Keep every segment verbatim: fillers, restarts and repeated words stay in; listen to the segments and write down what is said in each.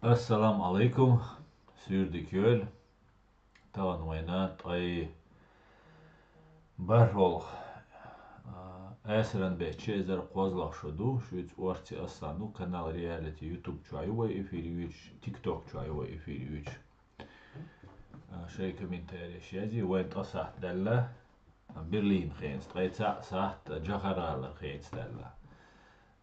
Ассаламу алайкум, суьйре дика йойла. Тахана вайна ткъе бархӀолгӀа, а, эсаран бетта ши эзар кхозлагӀа шо ду, шуьца орци Аслан ду, канал Reality YouTube чохь ю вай эфир юьйцуш, TikTok чохь ю вай эфир юьйцуш. А, шайн комментарий язъе, вайн ткъа сахьт даьлла, Берлин хенца, ткъе цхьаъ сахьт Джохар-гӀалара хенца даьлла.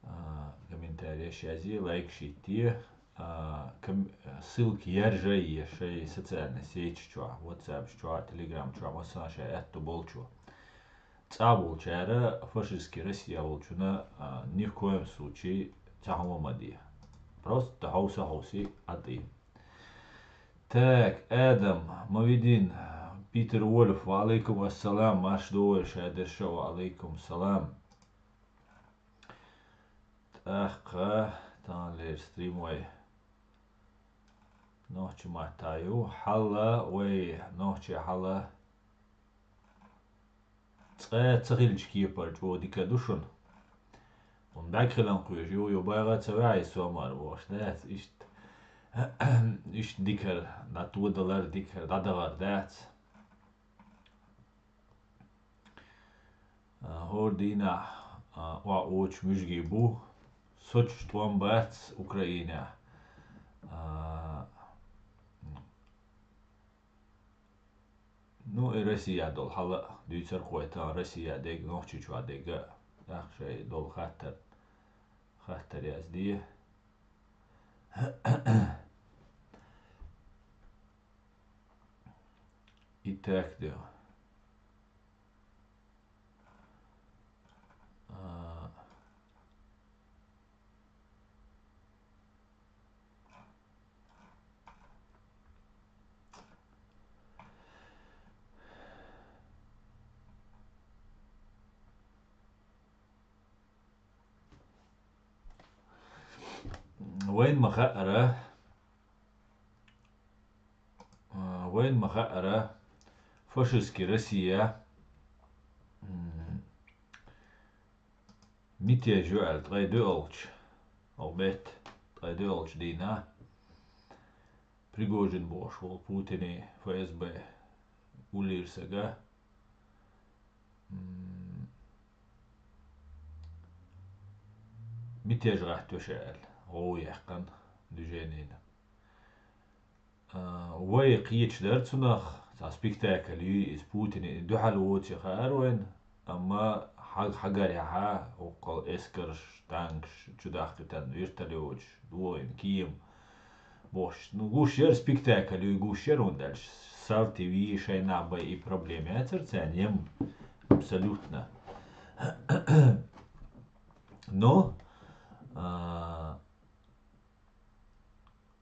А, комментарий язъе, лайкаш йитте, а, ком-, ссылка яржае шайн социальный сеташ чохь, WhatsApp чохь, Telegram чохь, массанхьа шайн аьтто болчо. ЦӀа болчара, фашистский Россия волчуьнга, а, ни в коем случае цхьа хӀума ма де. Просто хьовса-хьовсий Ӏа тӀе. Так, Адам, Мавидин, Питер Вольф, ва алайкум ассалам, марша догӀийла шадерша, ва алайкум салам. ТӀаккха, таханлера стрим вай нохчийн маттахь ю, хьалха вай нохчийн хьал цкъа ца хилча кепара чӀогӀа дика ду шуна. ХӀунда аьлча хилан кхоьжуш ю, ю багӀа ца ваьхьа, сомар бохуш дац, иштта, иштта дикар, дӀатодалар дикар, дӀадахар дац. А, хӀора дийнахь, а, охьа оцу муьжгий бу, соцуш тӀом бац Украинехь. А, Ну, и Россия долу хьал а дуьйцура кхойта, Россия дерг, Нохчийчохь дерг а, тӀаккха шайн долу хаттар, хаттар язде. И так де. А, Вайн ма хаьара, а, вайн ма хаьара, фашистский Россия, м, мятеж ю аьлла, ткъе доьалгӀачу, оха бетта, ткъе доьалгӀачу дийнахь, Пригожин бохуш волу Путинан ФСБ уллера сага, м, мятеж гӀаттош аьлла, гӀовгӀа яьккхина движенина. А, вай кхеташ дара цунах, цхьа спектакль юй иза Путине, и дуьхьал воций хаьара вайна, амма хьаг-, хьагарехьа, хӀокхул эскарш, танкаш, чудаккхийтина вертолеташ, дохийна кема бохуш. Ну, гуш яра спектакль юй, гуш яра, хӀунда аьлча Сал ТВ шайна бай и проблема яцара царна, ем, абсолютно. Но, а,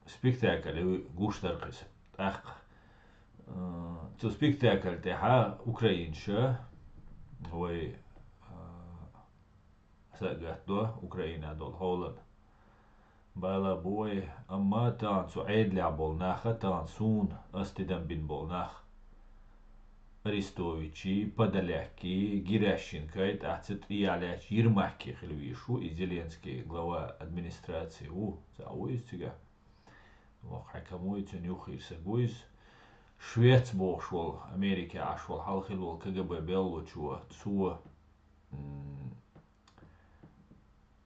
спектакль гуш дара-кх иза. ТӀаккха, а, цу спектакль тӀехьа украинца вай, а, са а гатдо Украина долу хьолана. Бала бу вай, амма тахана цу Ӏедалехь болу нах а, тахана суна, ас тидам бина болу нах, Арестовичи, Подоляки, Геращенкои, тӀаккха цу тӀехьа лаьттачу Ермаки хила везаш ву, и Зеленский глава администрации ву, цхьаъ ву иза цигахь. Воккха хьаькам ву и, цуьнан юххера саг ву иза. Швец бохуш волу, Америкехь Ӏаш волу, хьалха хилла волу КГБ беллачо, цо, м,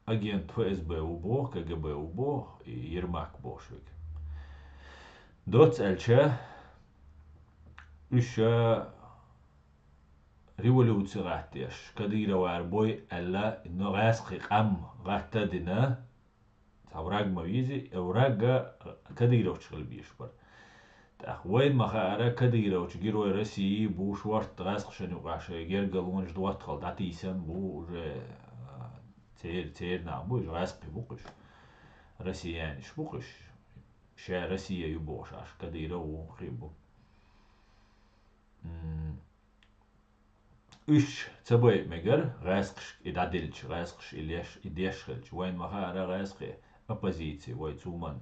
агент ФСБ ву боху, КГБ ву боху, и Ермак бохуш верг. Доцца аьлча, уьш ша революци гӀаттеш, Кадыровара бой аьлла, но гӀаьскхи къам гӀатта а дина, цхьа враг ма везий, и враг а Кадыровчу хила безаш бара. ТӀаккха вайна ма хаьара, Кадыровчу Герой России бу, шортта гӀаьскхашна юкъахь шайн гергарлонаш доттагӀалла дӀатийсина бу уже, а, цер-, церан нах бу, уьш гӀаьскхи бу-кх уьш. Россиянаш бу-кх уьш. Ша Россия ю бохуш Ӏаш, Кадыров ву, кхин бу. М, Уьш ца байа мегар гӀаьскхашка и дӀаделча, гӀаьскхаша и леш, и деш хилча. Вайна ма хаьара гӀаьскхи, оппозици, вай цу хӀуманна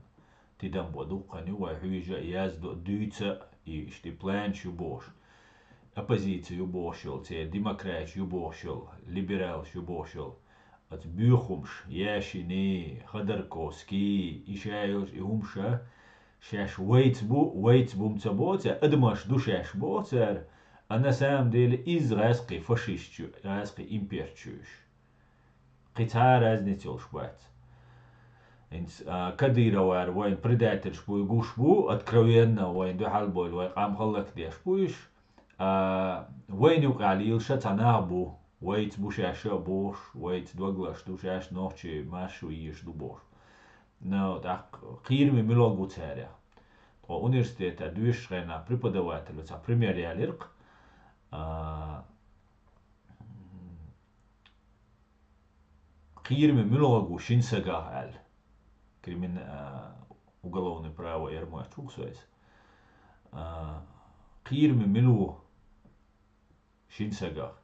тидам бо дуккха ю, вай хьуьйжа а, яздо а, дуьйцу а, и иштта и планаш ю бохуш. Оппозици ю бохуш йолу, церан демократаш ю бохуш йолу, либералаш ю бохуш йолу. Боьха хӀумаш, Яшини, Ходорковский, и шайолча и хӀумаша, шаьш вайца бу, вайца бу-м ца боху цара, адамаш ду шаьш боху цара, а на самом деле иза гӀаьскхи фашисташ ю, гӀаьскхи имперцаш ю уьш. Кхин цхьа а разница йолуш бац. ХӀинца, а, Кадыровара вайна предательш буй гуш бу, откровенно вайна дуьхьал бойла, вай къам хӀаллакдеш бу уьш, а, вайна юкъахь лелаш а цхьа нах бу, вайца бу шаьш а бохуш, вайца дог лазаш ду, шаьш нохчий маршо езаш ду бохуш. Ну, тӀаккха кхераме муьлха ву царех? Тхо университетехь доьшучу хенахь преподаватель ву цхьа пример ялира-кх, а, кхераме муьлха ву шина сагах аьлла. Кримин-, а, уголовное право эрмойчу ву со иза. А, кхераме мила ву шина сагах?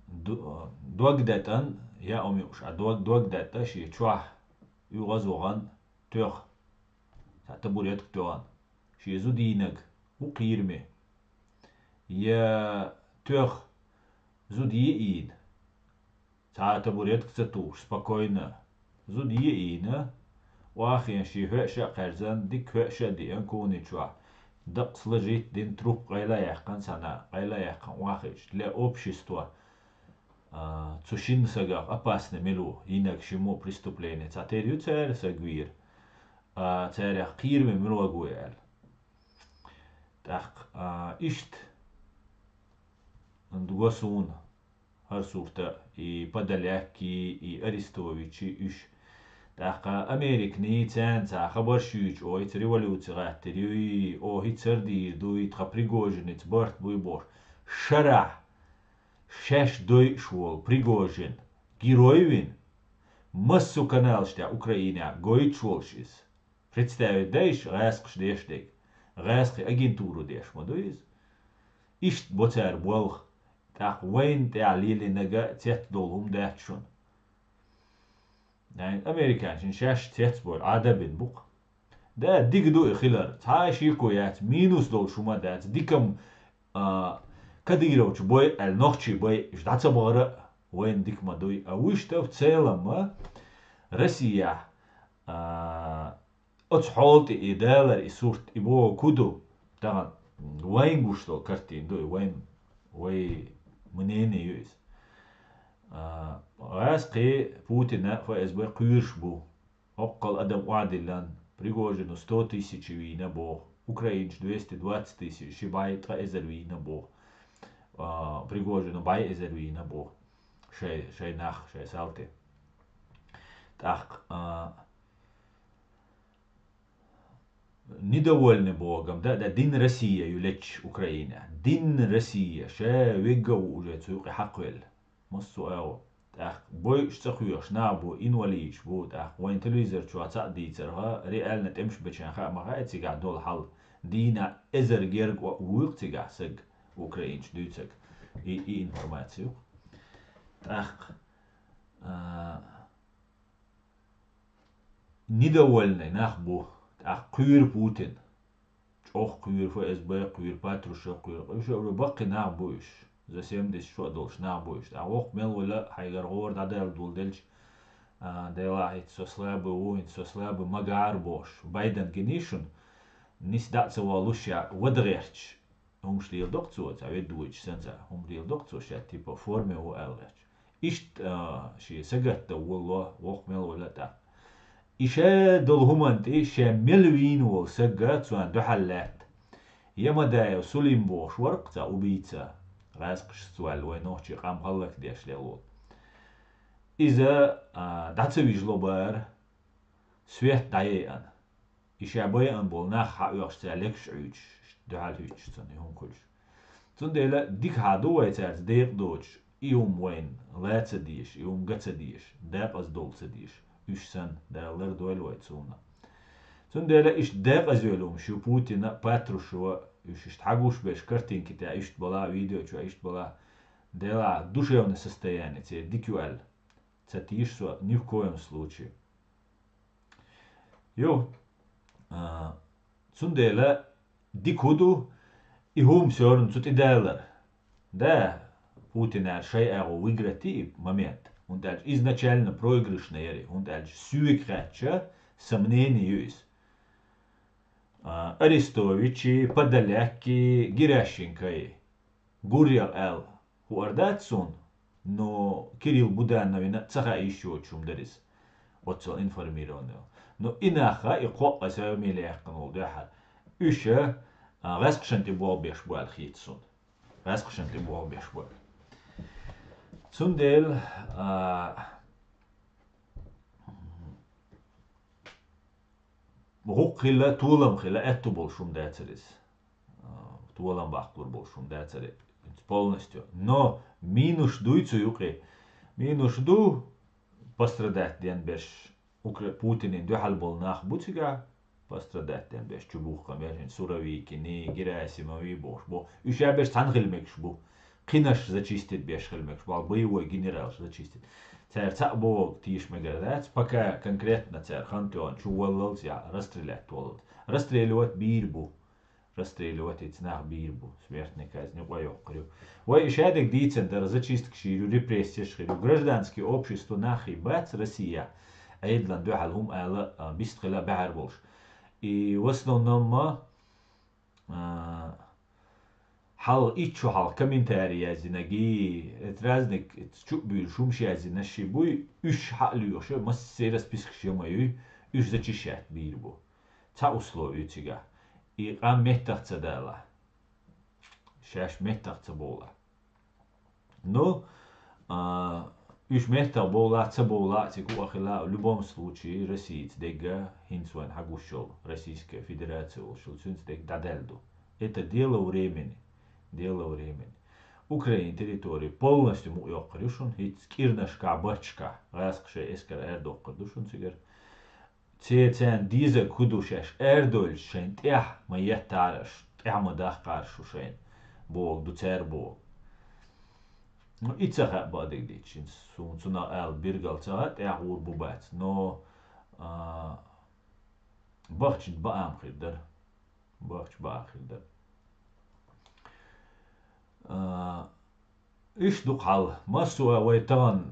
Ду-, дог датӀан, я омиуш, а дог, дог датӀа шен чохь уьгӀаз вахана тоьхна, цхьа табуретка тоьхна, шен зуда йийнарг ву кхераме? Я тоьхна зуда йийна? Цхьа а табуретка ца тухуш, спокойно. Зуда йийна, охьахиъна шен хӀоьаш а кхаьрзина, дика хӀоьаш а диъна кухни чохь. Дакъа сложить дина, трубка къайла а яьккхина цхьана, къайла а яьккхина охьахиъча, для общества, а, цу шина сагах опасный мила ву, йинарг шиммо преступление. Цхьатерра ю цара саг вийр, а, царех кхераме муьлха ву аьлла. ТӀаккха, а, иштта дуго суна хӀара сурта, и Подоляки, и Арестовичи, уьш. ТӀаккха Американи царна цхьа хабарш юьйцу, ойца революци гӀаттар юй, о, хӀинца хӀара дийр дуй, тхан Пригожиница барт буй бохуш. Шарахь шаьш дойуш волу Пригожин герой вина, массо а каналаш тӀехь Украинехь гойтуш волуш иза. Представить дайша гӀаьскхаш деш дерг? ГӀаьскхи агентура деш ма ду иза. Иштта бо цара болх, тӀаккха вайна тӀехь лелийнарг цецдолу хӀума дац шуна. Найн американчун шаьш цецбойла Ӏада бина бу-кх. Да, дика ду и хилар, цхьа а шеко яц, минус долуш хӀума а дац, дика-м, а, Кадыровчу бой аьлла, нохчий бой, уьш дӀа ца бахара а вайна дика ма дуй, а вуьшта в целом-ма Россияхь, а, оцу хьолан тӀе и далар, и сурт, и бохург хӀун ду? Тахана вайн гуш долу картина ду и вайн, вай мнение ю иза. А, гӀаьскхи Путина ФСБ кхоьруш бу. Оккхал адам охьадиллина, Пригожину сто тысяч вийна боху, украинчу двести двадцать тысяч, ши бӀе ткъа эзар вийна боху, а, Пригожину бӀе эзар вийна боху. Шай, шай нах, шай салти. ТӀаккха, а, недовольны боху-м, да, да, дин Россия ю лечча Украина. Дин Россия, ша вегга а ву уже цу юкъе хьакхвелла. Массо а агӀо. ТӀаккха бойуш цӀа кхоьхуш нах бу, инвалидаш бу, тӀаккха вайн телевизор чохь цхьаъ дийцарха, реально тӀемаш бечарна хаа ма хаьа цигахь долу хьал. Дийнахь эзар герга а вуйкъу цигахь саг, украинчу дуьйцург. И, и информаци ю. ТӀаккха, а, недовольный нах бу, тӀаккха кхуьйру Путин. ЧӀогӀа кхуьйру, ФСБ кхуьйру, Патрушев кхуьйру. Уьш а баккхий нах бу уьш. За семьдесят шо а долуш нах бу уьш. ТӀаккха воккха мел вала хьайгара гӀора дӀадаьлла доладелча, а, делахь хӀинца со слабый ву, хӀинца со слабый ма гара бохуш. Байден гиний шуна, нис дӀа а ца волуш ша вада гӀерташ. ХӀумаш леладо-кх цо, цхьа ведь вуьйцуш санна цхьа хӀума леладо-кх цо, ша типа форме ву аьлла гӀерташ. Иштта, а, шен сагатдан волало, воккха мел вала тӀаккха. И ша долу хӀуманна тӀе ша мел вийна волу сагга цунна дуьхьал лаьтта. Ямадаев Сулим бохуш вара-кх цхьа убийца, гӀаьскхашца ваьлла вай нохчий къам хӀаллакдеш лелла волу. Иза, а, дӀа ца вижа ло бара, свет дӀаяйана. И ша байъан болу нах хьаоьхуш, цара легаш Ӏуьйчуш, дуьхьал хӀуьттуш цунна и хӀума хуьлуш. Цундела дика хьан ду вай цаьрца декъа доцуш, и хӀума вайна ла ца дезаш, и хӀума ган ца дезаш, декъаза довла ца дезаш, уьш санна, Дала лардойла вай цунна. Цундела иштта декъаза йолу хӀумаш ю Путина, Патрушева, уьш иштта хьагуш берш картинки тӀехь иштта балахь, видео чохь иштта балахь, делахь душевное состояние церан дика ю аьлла. Ца тийша со ни в коем случае. Йо, а, цундела дика хӀун ду, и хӀума сорна цу тӀедалар. Да, Путина шай агӀо выиграть и момент. ХӀунда аьлча изначально проигрышна яри, хӀунда аьлча соьга хаьттача сомнение ю иза. А, Арестовичи, Подоляки, Геращенкои гуръял аьлла хӀу ар дац суна, но Кирилл Будановина ца хаа йиш йоцуш хӀума дара иза. Оццул информированный. Но и наха, и кхоъ аса мел яьккхина волу дуьхьал, уьш, а, гӀаьскхашан тӀе болх беш бу аьлла хета суна. ГӀаьскхашан тӀе болх беш бу. Цундела, а, гӀуккха хила, толам хила аьтту болуш хӀума дацара иза. А, толам баккхалур болуш хӀума дацара иза полностью. Но минус дуй цу юкъе? Минус ду, пострадать ден берш, Укра-, Путинан дуьхьал болу нах бу цигахь, пострадать ден берш, чубухкан берш, Суровикини, Герасимови бохуш бу. Уьш а берш цхьаьна хила мегаш бу. Кхинаш зачистить беш хила мегаш бу, боевой генералш зачистить. Цара цхьаъ бохург тийша мегар дац, пока конкретно цара хан тоьхна чу валлалц я расстрелять воллалц. Расстреливать бийр бу. Расстреливать эца нах бийр бу, смертный казнь юкъа йоккхур ю. Вай и шадерг дийцина дара, зачисткаш йийр ю, репрессияш хир ю. Гражданский общество наххий бац Россия, Ӏедалан дуьхьал хӀума ала, а, бист хила баьхьар болуш. И в основном, а, хьалха итт шу хьалха комментарий яздинарг, эт разник, эт чу а буьйлуш хӀумаш яздинарш ши буй, уьш хьа а лоьхуш, массеран спискаш я ма юй, уьш зачищать бийр бу. Цхьа условие цигахь. И къам меттах ца дала. Шаьш меттах ца бовла. Ну, а, уьш меттах бовла, ца бовла, цига хӀуъа хила, в любом случае, Россица дегга, хӀинца вайн хьагуш йолу, Российская Федерация волуш йолу, цуьнца дегга дӀадаьлла ду. Это дело времени. Дело времени. Украин территори полностью мукъа йоккхур ю шуна, хӀинца кӀирнашкахь, батташкахь, гӀаскхий шайн эскар арадоккхур ду шуна цигара. Церан царна дезарг хӀун ду шаьш арадевлча шайн тӀехь ма еттара аша, тӀехь ма дахкара шу шайна бохург ду цара боху. Ну, и ца хаьа бакъдерг дийцича, суна цунах ала биргал ца хаьа, тӀехь гӀур бу бац. Но, а, бахча баам хир дара. Бахча баа хир дара. А, Иштта ду-кх хьал. Массо а вай тахана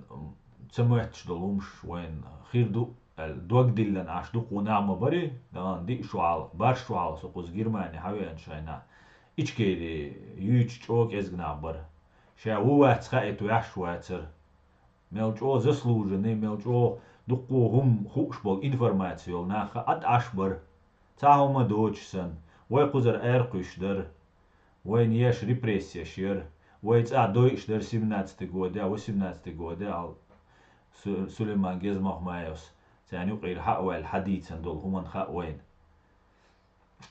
ца моьттуш долу хӀумаш вайна хир ду аьлла, дог диллина Ӏаш дукха нах ма барий, тахана диъ шу хьалха, барх шу хьалха со кхуза Германи хьавеанчу хенахь, Ичкери юьйцу чӀогӀа кӀезиг нах бара. Ша ву вац хаийта ваьхьаш вацара. Мел чӀогӀа заслуженный, мел чӀогӀа дуккха хӀума хууш болу информаци йолу нах хаа Ӏаш бара. Цхьа хӀума доцуш санна, вай кхузара аьркхуьйсуш дара. Вайна еш репрессияш яра. Вай цӀа дойуш дара семнадцатый года, восемнадцатый года, ал Су-, Сулейман Гезмахмаевс, царна юкъера хьа а ваьлла, хьадийцина долу хӀуманна хаьа вайна.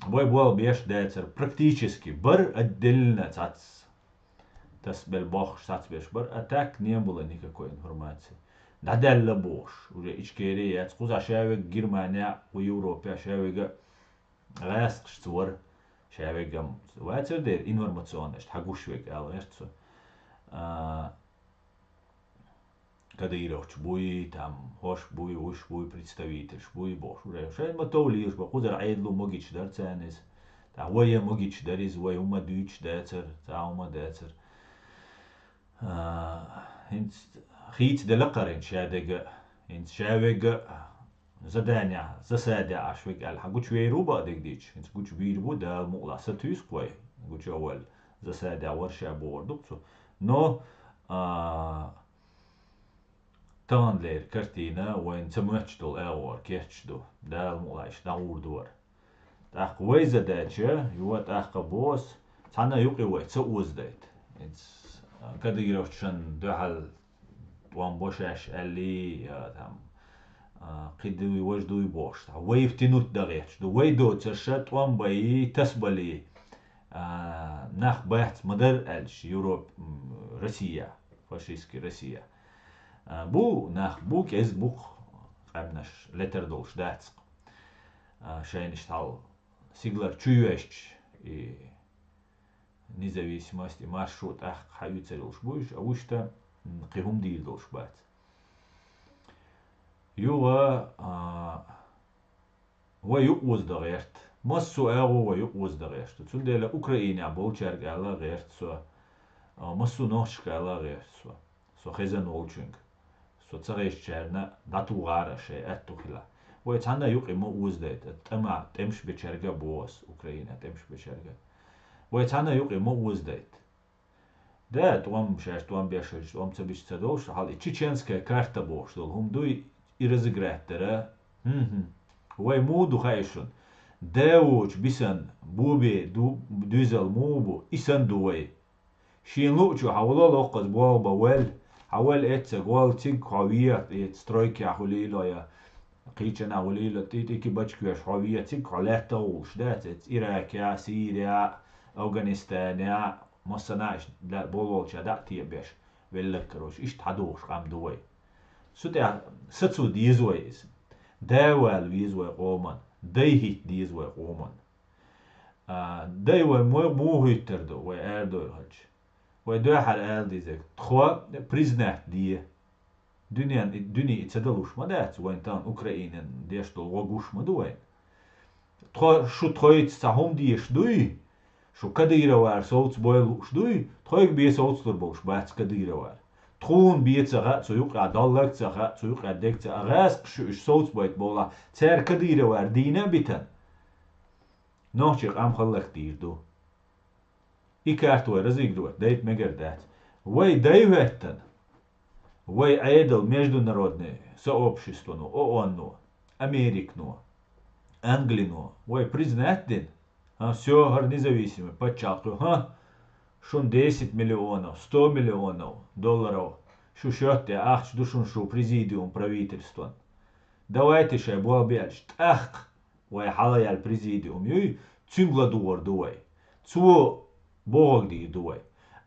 Вай болх беш дацара, практически бара отдельно цхьацца тасабелла бохуш сацбеш бара, а так не было никакой информации. ДӀадаьлла бохуш, уже Ичкери яц, кхузахь ша вега Германия, кху Европе ша вега гӀаскхашца вара, ша вега вацара дера информационно иштта хьагуш вега аьлла гӀерта со. А, Кадыровч буй, там, хӀорш буй, вуш буй, представительш буй, бохуш, уже шайн ма товлийраш бу, кхузара Ӏедало могича дара царна иза. Там вай а могича дара иза, вай хӀума дуьйцуш дацара, цхьа хӀума дацара. А, хӀинца хийца делла кхара хӀинца ша дега, хӀинца ша вега, задание, засаде Ӏаш вега аьлла, хьан гучувер ву бакъдерг дийцича, хӀинца гучубийр бу, Дала мукъалахь сатуьйсу вай, гучу а ваьлла, засаде вара ша бохур ду-кх цо. Но, а, таханлера картина вайна ца моьттуш долу агӀор кечдеш ду, Дала мукъалахь иштта дӀагӀур ду вара. ТӀаккха вай задача, юха тӀаккха бос, цхьана а юкъе вай ца озадайта. ХӀинца, а, Кадыровчун дуьхьал тӀом бо шаьш аьллий, я там, а, кхидуй, важа дуй бохуш, цхьа вай втянуть дан гӀерташ ду. Вай доцурш тӀом байи, тасабалий, а, нах бац ма-дарра аьлча Европа, м, Россия, фашистский Россия. А, бу нах, бу кӀезиг бу-кх къаьмнаш, летар долуш дац-кх. А, шайна иштта хьал сигалара чу йоьшча, и независимость, и маршрут тӀаккха хьаоьцур йолуш бу уьш, а вуьшта, м, кхин хӀума дийр долуш бац. Юха, а, вай юкъа оза дан гӀерта. Массо а агӀо вай юкъа оза дан гӀерта. Цундела Украинехь болчаьрга ала гӀерта со, а, массо а нохчашка ала гӀерта со. Со хезна волчуьнга. Со ца гӀайшачарна дӀатугӀара шоай аьттув хилла. Вай цхьанна юкъе ма озадайта, тӀема, тӀемаш бечарга а боху ас, Украина тӀемаш бечарга. Вай цхьанна юкъе ма озадайта. Да, тӀом, шаьш тӀом беш хилча, тӀом ца бича ца долуш, хьал и чеченская карта бохуш долу хӀума дуй, и разыграть дара. ХӀм-хӀм. Вай муха ду хаьий шуна? Да воцчу бисан бобе ду-, дуьзал муха бу, и санна ду вай. Шена луучу хьан вало локхаза болх бан ваьлла, хьан ваьлла эццаг валла цига хьо веха, и стройкехь хуьлийла я, кхечанхьа хуьлийла, тӀи-тӀи кибачка веш хьо веха, цига хьо лаьттах а гӀуллуш дац, эццу Иракехь, Сирехь, Афганистанехь, массанхьа иштта болволча дӀа а тебеш, велларг, короче, иштта хьадохуш къам ду вай. Цу тӀехь сацо деза вай иза. Да вала веза вай къоман, дай хӀитта деза вай къоман. А, дай вай мо-, муха хӀиттар ду, вай арадойла хилча? Вай дуьххьара ала дезарг, тхо признать де. Дуьнен, дуьне и ца далуш ма дац, вайн тахана Украинан деш долу гӀо гуш ма ду вайн. Тхо, шу тхоьца цхьа хӀума дезаш дуй? Шу Кадыровара совцабойла лууш дуй? Тхоьга бен совцалур болуш бац Кадыровара. Тхуна бен ца хаьа, цу юкъахь долларг ца хаьа, цу юкъахь дерг ца, а гӀаскхаша шу уьш совцабайта бовлахь, цара Кадыровара дийна а битина, нохчийн къам хӀаллакдийр ду. И карта вай разыгрывать дайта мегар дац. Вай дай хӀоьттина, вай Ӏедал международный сообществоно, ООН-но, Американо, Англино, вай признать дина. ХӀа, всё, хӀара независимый паччахьалкх ю, хӀа, шун десять миллионов, сто миллионов долларов шу счёт тӀе ахча ду шун шу президиум правительстван. Давайте шайн болх бе аьлча, тӀаккха вай хьалаяьлла президиум юй, цуьнга ладугӀур ду вай. Цо бохург дийр ду вай.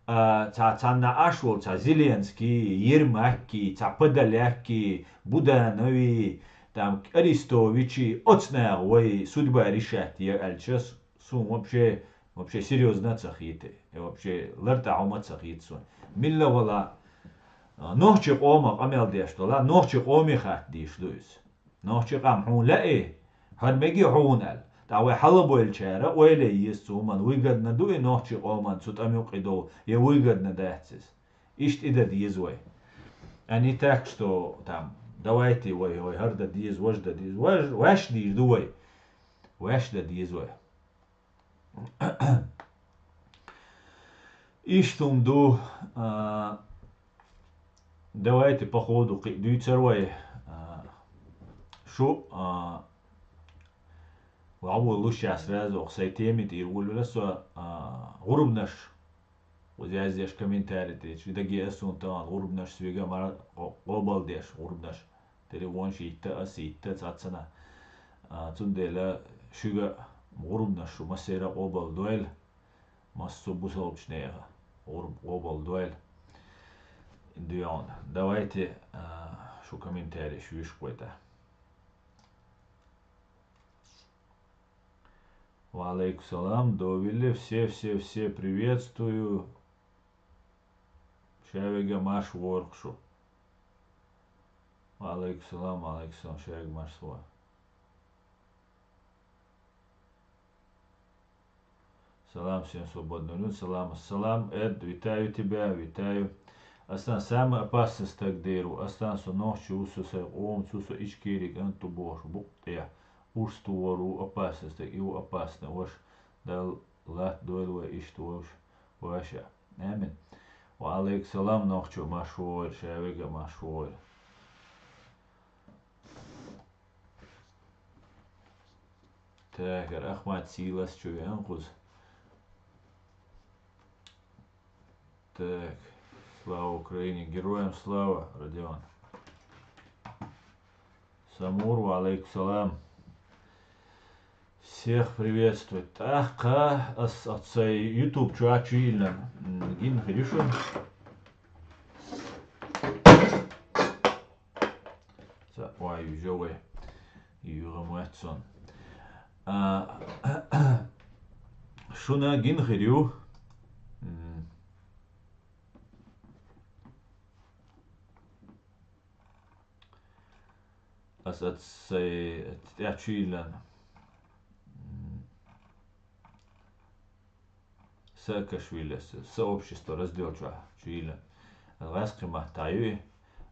А, цхьа, цхьанна Ӏаш волу, цхьа Зеленский, Ермаккий, цхьа Подоляккий, Буданови, там, Арестовичи, оцу наха вай судьба решать е аьлча, суна вообще, вообще серьёзно а ца хета. И вообще лартӀехь хӀума а ца хета суна. Милла вала, а, нохчийн къоман къамел деш дола, нохчийн къоме хатта дийш ду иза. Нохчийн къам хьуна лаьий? ХӀара мегий хьуна аьлла. ТӀаккха вай хьалабойлучара ойла е еза цу хӀуманна, выгодно ду и нохчийн къоманна цу тӀам юкъе довла, я выгодно дац иза. Иштта и дан деза вай. А не так, что там, давайте, вай, вай, хӀара дан деза, важа дан деза, важ-, ваьш дийр ду вай. Ваьш дан деза вай. Иштта хӀума ду, а, давайте по ходу кхин а дуьйцур вай, а, шу, а, вовшашлуш сразу оха сайн теме тӀера волавелла со, а, гӀурбанаш. Оцу яздеш комментарий тӀе, чу даге ас суна тахана гӀурбанаш свига мара къо-, къобалдеш гӀурбанаш. Телефон шийтта, ас йитта цацана. А, цундела шуьга гӀурбанаш шу массера а къобалдойла, массо а бусалбачу нехан гӀурба къобалдойла. Дуьйна. Давайте, а, шу комментарий шу виш кхойта. Ва алейкум салам, довелли, все, все, все, приветствую. Шаверга марш ворху шу. Ва алейкум салам, ва алейкум салам, шаверга марш ворху. Салам всем свободным людям. Салам, салам, Эд, витаю тебя, витаю. Астан самый опасный стаг деру. Астан со нохчи ву со сай къомца ву со ичкери кӀант ву бохуш букъ тӀе. Урс тувор ву опасный стаг, и ву опасный ваша. Дала латта дойла вай иштта вовш, ваша. Амин. Ва алейкум салам, нохчо, марш вогӀийла, шаверга а марш вогӀийла. Так, Ахмат Силас чу веана кхуза. Так, слава Украине, героям слава, Родион. Самур, ва алейкум салам. Всех приветствую. ТӀаккха ас оцу сайн YouTube чохь чу йиллина, м, гина хир ю шуна. Ца, ой, юьжа вай. ЮьгӀа моьтту сон. А, шуна гина хир ю. М. Ас оцу сайн тӀехь чу йиллина. М. Саакашвилис сообщество раздел чохь чу йиллина. ГӀаьскхи маттахь ю и.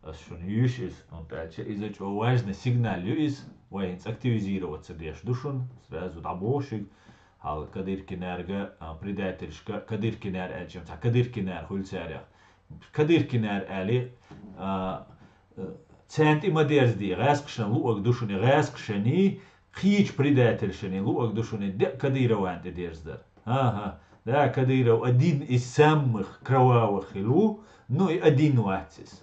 Ас шуна юьйш иза, хӀунда аьлча иза чӀо важный сигнал ю иза, вай хӀинца активизироваться деш ду шуна, сразу дӀабоху шуьга, хьал Кадыркинарга, а, предательшка, Кадыркинар аьлча, цхьа Кадыркинар хуьлу царех. Кадыркинар аьлли, а, а, царна тӀе ма дерзаде, гӀаьскхашна луъаг ду шуна, гӀаьскхашний, кхечу предательшний луъаг ду шуна, деа Кадыровна тӀе дерзадар. ХӀан-хӀа, да, Кадыров один из самых кровавых хилла ву, ну и один вац иза.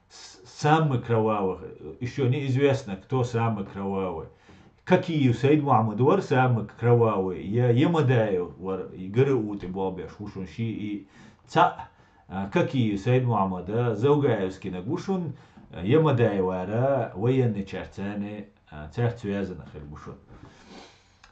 С-, самый кровавый, ещё неизвестно, кто самый кровавый. Какиев Сайд-Мухьаммад вара самый кровавый, я Ямадаев вара, ГРУ тӀе болх беш ву шуна ши и цхьаъ, а, Какиев Сайд-Мухьаммада, Завгаевскийнаг ву шуна, а, Ямадаев вара военный чарцане, а, цаьрца вязана хир бу шуна.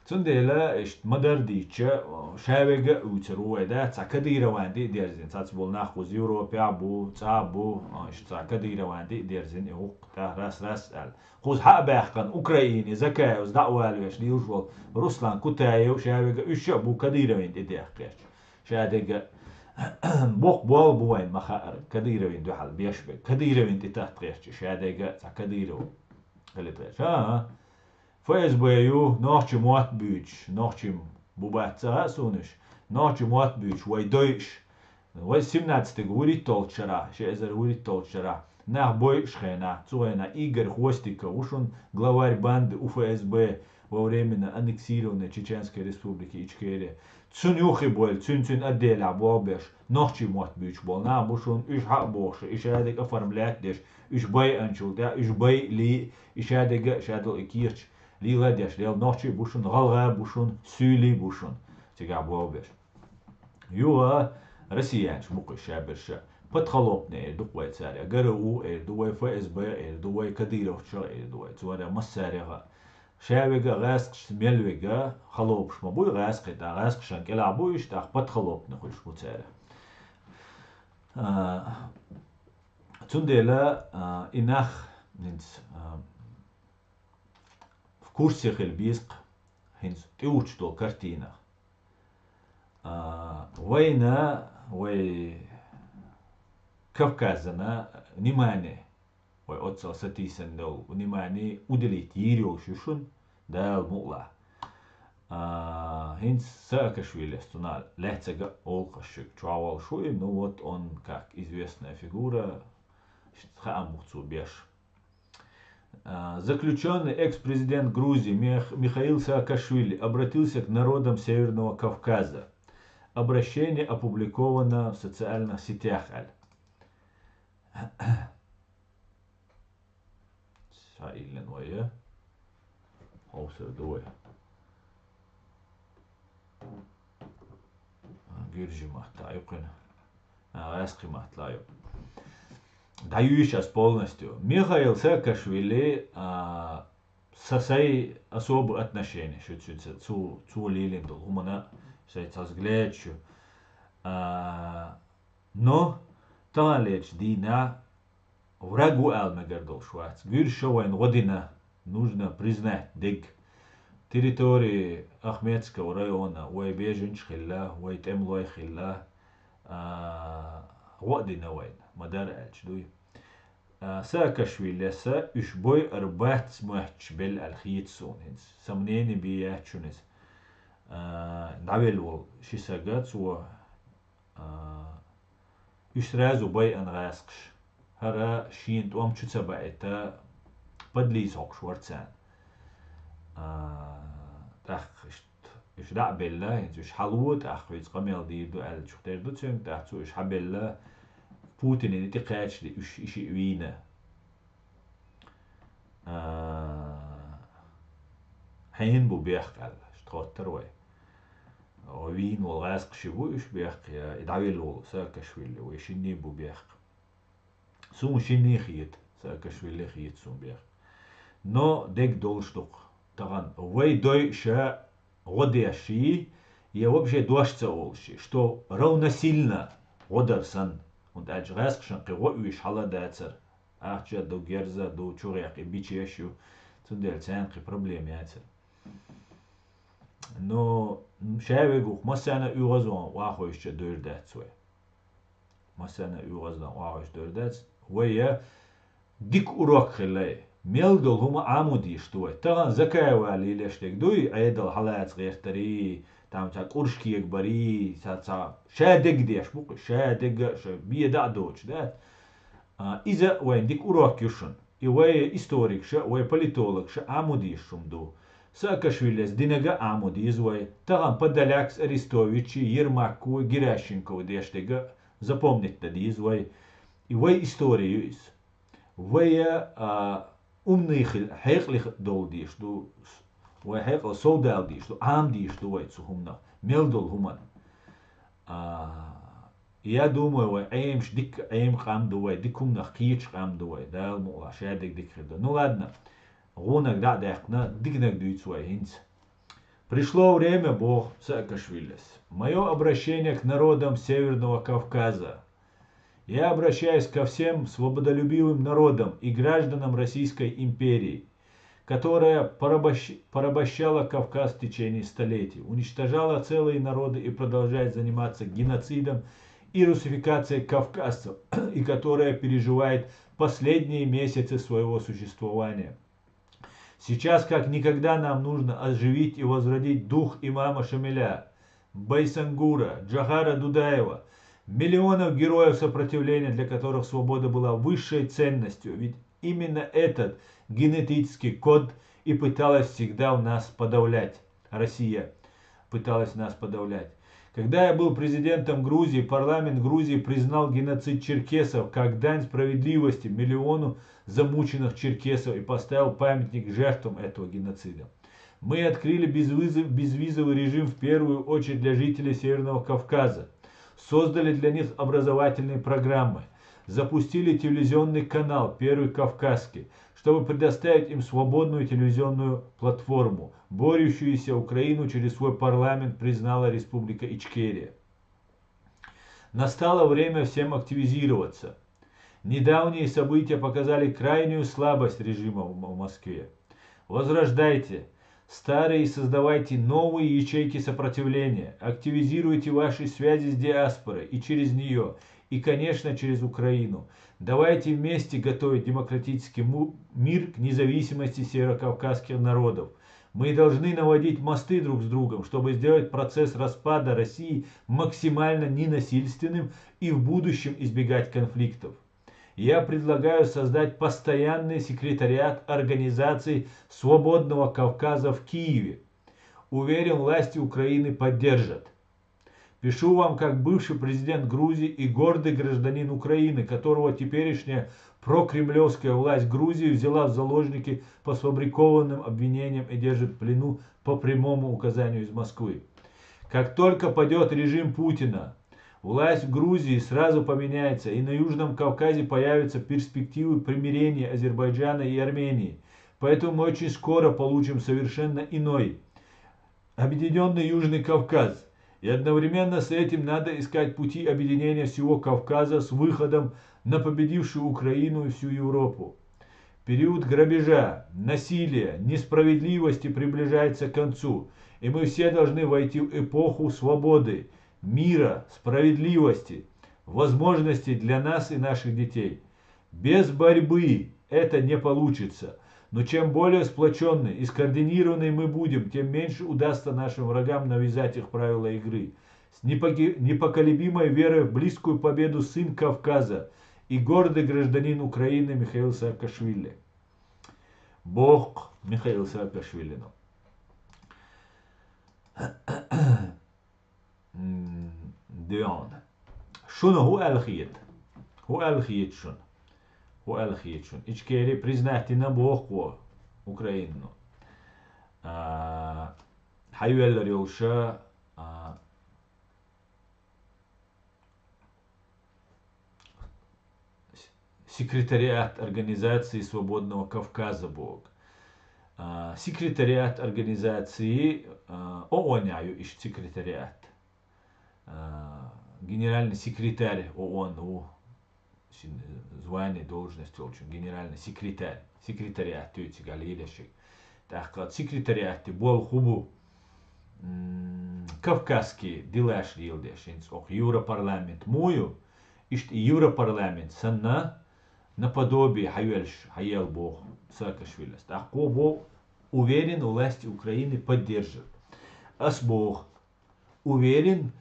Цундела иштта ма-дарра дийцча, ша вега а уьйцур ву вай, да, цхьа Кадыровна тӀе а дерзина, цхьацца болу нах кхуза Европехь а бу, цӀа а бу, иштта цхьа Кадыровна тӀе а дерзина, и гӀуллакх тӀехь раз-раз аьлла. Кхуза хьа а баьккхина, Украине Закаевс дӀа а валавеш лелаш волу Руслан Кутаев, ша вега уьш а бу Кадыровна тӀе дехкхерча. Ша дега боккха болх бу вайн ма хаара, Кадыровна дуьхьал беш берг. Кадыровна тӀе татта гӀерташ, ша дега цхьа Кадыров хилла тхаьш. ХӀан-хӀа. ФСБ ю, нохчийн мотт буьйцуш, нохчийн бу бац ца хаьа суна уьш, нохчийн мотт буьйцуш вай дойуш. Вай семнадцатый вуьрхӀитталгӀачу шарахь, ши эзар вуьрхӀитталгӀачу шарахь, нах бойуш хенахь, цу хенахь Игорь Хвостиков ву шуна, главарь банды УФСБ во временно аннексированной Чеченской Республики Ичкерия. Цуьнан юххе бойла, цуьнан-цуьнан отделехь болх беш, нохчийн мотт буьйцуш болу нах бу шуна, уьш хьа а бохуш, и шадерг оформлять деш, уьш байинчул тӀаьхьа, уьш байли, и шадерг а, шадолу и кехаташ лела деш, лела нохчий бу шуна, гӀалгӀа бу шуна, суьйлий бу шуна, цигахь болх беш. Юха россиянаш бу кхуьш шаберш а. Подколлопный эр ду-кх вай цара, ГРУ эр ду вай, ФСБ эр ду вай, кадыровцаш эр ду вай, цара массарех а. Ша вега гӀаьскхашца мел вега, халопаш ма буй гӀаьскхий, тӀаккха гӀаьскхашна кӀелахь бу уьш, тӀаккха подколлопный хуьлуш бу цара. А, цундела, а, и нах, хӀинца, а, в курсе хила беза-кх хӀинца тӀеучу долу картинах. А, вайна, вай Кавказана внимание, вай оццал сатийсина долу внимание уделить йийр йолуш ю шуна, Дала мукъалахь. А, хӀинца Саакашвилис цунах лаьцнарг а олу-кх ас шуьга, чохь волуш ву и, ну вот он, как известная фигура, хаам бу цо беш. А, заключённый, экс-президент Грузии Мих-, Михаил Саакашвили обратился к народам Северного Кавказа. Обращение опубликовано в социальных сетях, аьлла. Схьаиллина вай, я? Хьовсур ду вай. А, гуьржийн маттахь ю кхуьнан. А, гӀаьскхи маттахь ю. ДӀаюьйш ас полностью. Михаил Саакашвили, а, са сай особое отношение шу цуьнца, цу, цо лелийна долу хӀуманна сай цхьа взгляд шу. А, но таханлерчу дийнахь враг ву аьлла мегар долуш вац. Гуьржаша вайна гӀо дина, нужно признать дерг. Территории Ахмедского района вай беженцаш хилла, вай тӀемалой хилла, а, гӀо а дина вайна, ма-дарра аьлча дуй. А, Саакашвилиса уьш бойур бац моьттуш белла аьлла хета суна хӀинца. Сомнение бен яц шуна иза. А, дӀавелла волу ши сага, цо, а, уьш сразу байина гӀаьскхаша. ХӀара шена тӀом чу ца баийта, подлиза хьокхуш вара царна. А, тӀаккха иштта уьш дӀа а белла, хӀинца уьш хьало, тӀаккха хӀинца къамел дийр ду аьллачух тера ду цуьнга, тӀаккха цо уьш хьабелла, Путине тӀе кхачале уьш и шиъ вийна. А, хьенан бу бехк аьлла, иштта хоттар вай. Вийна волу гӀаьскхи ши бу уьш бехк, я и дӀавелла волу Саакашвили, вай шинний бу бехк. Суна шинний хета, Саакашвили хета суна бехк. Но дерг долуш ду-кх. Тахана вай дойуша гӀо деш ший, я вообще дош ца олуш ший, что равносильно гӀо дар санна, хӀунда аьлча гӀаьскхашна кхин гӀо оьшуш хьала а дацара. Ахча а ду, герз а ду, чугӀехь и бичеш а ю, цундела царна кхин проблема яцара. Но ша вегух массарна а оьгӀазвахна охьахевшича дойр дац вай. Массарна а оьгӀазвахна охьахевшича дойр дац. Вай я Дика урок хилла. Мел долу хӀума Ӏамо дийш ду вай. Тахана Закаева лелаш дерг дуй, Ӏедал хьалаца гӀертарий, там цхьа къурш кегабарий, цхьа, цхьа ша дегдеш бу-кх, ша дега, ша бен дӀа а доцуш, да? А, иза вайн дика урок ю шуна. И вай историкша, вай политологша Ӏамо дийш хӀума ду. Саакашвилес динага Ӏамо деза вай. Тахана Подолякс, Арестовичи, Ермакови, Геращенкови деш дерга запомнить дан деза вай. И вай истори ю иза. Вай, а, умный хила, хьекъале долу дийш ду, вай хьекъал совдала дийш ду, Ӏамо дийш ду вай цу хӀуманах, мел долу хӀуманна. А, я думаю, вай Ӏемаш дика Ӏема къам ду вай, дика хӀуманах кхеташ къам ду вай, Дала мукъалахь, шадерг дика хир ду. Ну ладно, гӀунаг дӀа а даьккхина, диканиг дуьйцу вай хӀинца. Пришло время, боху Саакашвилес. Мое обращение к народам Северного Кавказа. Я обращаюсь ко всем свободолюбивым народам и гражданам Российской империи, которая порабощ-, порабощала Кавказ в течение столетий, уничтожала целые народы и продолжает заниматься геноцидом и русификацией кавказцев, и которая переживает последние месяцы своего существования. Сейчас как никогда нам нужно оживить и возродить дух имама Шамиля, Байсангура, Джохара Дудаева, миллионов героев сопротивления, для которых свобода была высшей ценностью. Ведь именно этот генетический код и пыталась всегда у нас подавлять Россия. Пыталась нас подавлять. Когда я был президентом Грузии, парламент Грузии признал геноцид черкесов как дань справедливости миллиону замученных черкесов и поставил памятник жертвам этого геноцида. Мы открыли безвизов-, безвизовый режим в первую очередь для жителей Северного Кавказа, создали для них образовательные программы, запустили телевизионный канал «Первый Кавказский», чтобы предоставить им свободную телевизионную платформу. Борющуюся Украину через свой парламент признала Республика Ичкерия. Настало время всем активизироваться. Недавние события показали крайнюю слабость режима в М-, в Москве. Возрождайте старые и создавайте новые ячейки сопротивления. Активизируйте ваши связи с диаспорой и через неё, и, конечно, через Украину. Давайте вместе готовить демократический му-, мир к независимости северокавказских народов. Мы должны наводить мосты друг с другом, чтобы сделать процесс распада России максимально ненасильственным и в будущем избегать конфликтов. Я предлагаю создать постоянный секретариат Организации Свободного Кавказа в Киеве. Уверен, власти Украины поддержат. Пишу вам как бывший президент Грузии и гордый гражданин Украины, которого теперешняя прокремлевская власть Грузии взяла в заложники по сфабрикованным обвинениям и держит в плену по прямому указанию из Москвы. Как только падёт режим Путина, власть в Грузии сразу поменяется, и на Южном Кавказе появятся перспективы примирения Азербайджана и Армении. Поэтому мы очень скоро получим совершенно иной Объединённый Южный Кавказ. И одновременно с этим надо искать пути объединения всего Кавказа с выходом на победившую Украину и всю Европу. Период грабежа, насилия, несправедливости приближается к концу, и мы все должны войти в эпоху свободы, мира, справедливости, возможностей для нас и наших детей. Без борьбы это не получится. Но чем более сплочённы и скоординированы мы будем, тем меньше удастся нашим врагам навязать их правила игры. С непоки-, непоколебимой верой в близкую победу сын Кавказа и гордый гражданин Украины Михаил Саакашвили. Боху Михаил Саакашвилина. М, дуьйна. Шуна хӀун аьлла хета? ХӀун аьлла хета шуна? ХӀун аьлла хета шуна? Ичкери признать дина боху Украину. А, хьайоьллар йолуша, а, с-, секретариат Организации Свободного Кавказа боху. А, секретариат организации, а, ООН-ехь ю иштта секретариат. А, генеральный секретарь ООН ву, шин звание, должность йолчун, генеральный секретарь. Секретариат ю цига лелашиг. ТӀаккха секретариатти болх хӀун бу? М, кавказский дилаш леладеш, хӀинца окху Европарламент муй ю? Иштта и Европарламент санна, наподобие хьайоьллаш, хьаелла боху Саакашвилис. ТӀаккха кхо боху: «Уверен, власти Украины поддержат». Ас боху: «Уверен,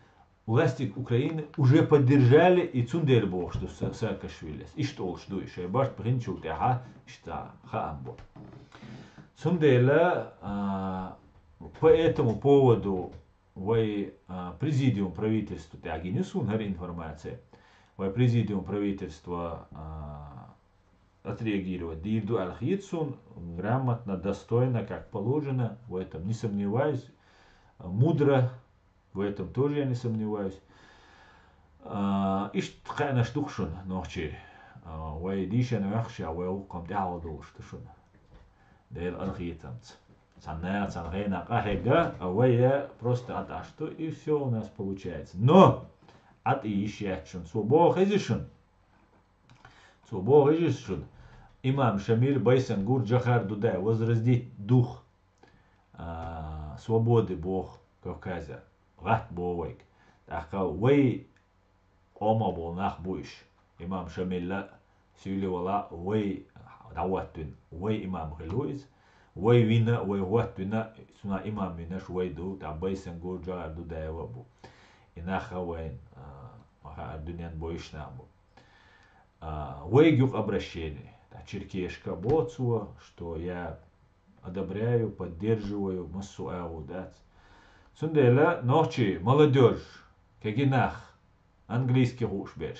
власти Украины уже поддержали», и цундела бохуш ду Са-, Саакашвилис. Иштта олуш ду и шайн барт бахинчул тӀаьхьа, иштта хаам бу. Цундела, а, по этому поводу вай, а, президиум правительства тӀехь гина ю суна хӀара информация. Вай президиум правительства, а, отреагировать дийр ду аьлла хета суна, грамотно, достойно, как положено, в этом не сомневаюсь, мудро, в этом тоже я не сомневаюсь. А, иштта кхаьънаш ду-кх шуна нохчий. А, вай дийшина ваьхча, вай гӀуллакх-м тӀаьхьа долуш ду шуна. Делан къинхетамца. Цхьана наха цхьана хенахь къахьегна, а вай просто ӀатӀаш ду, и всё у нас получается. Но ӀатӀа йиш яц шуна. Цо боху хезий шуна? Цо боху хезий шуна? Имам Шамил, Байсангур, Джохар Дудай возродить дух, а, свободы боху Кавказе. ГӀатта боху вайга. ТӀаккха вай къомах болу нах бу уьш. Имам Шамилла, Сюйлевала вай дӀахӀоттавина, вай имам хилла ву иза. Вай вина, вай хӀоттавина, цунах имам винарш вай ду, тӀаккха Байсангур, Джохар Дудаева а бу. И нах а вайна, а, ма хаьара, дуьненна бовзуш нах бу. А, вайга юкъа обращение. ТӀаккха черкешка а боху цо, что я одобряю, поддерживаю, массо а агӀо дац. Цундела нохчий, молодёжь, кегий нах, английский хууш берш,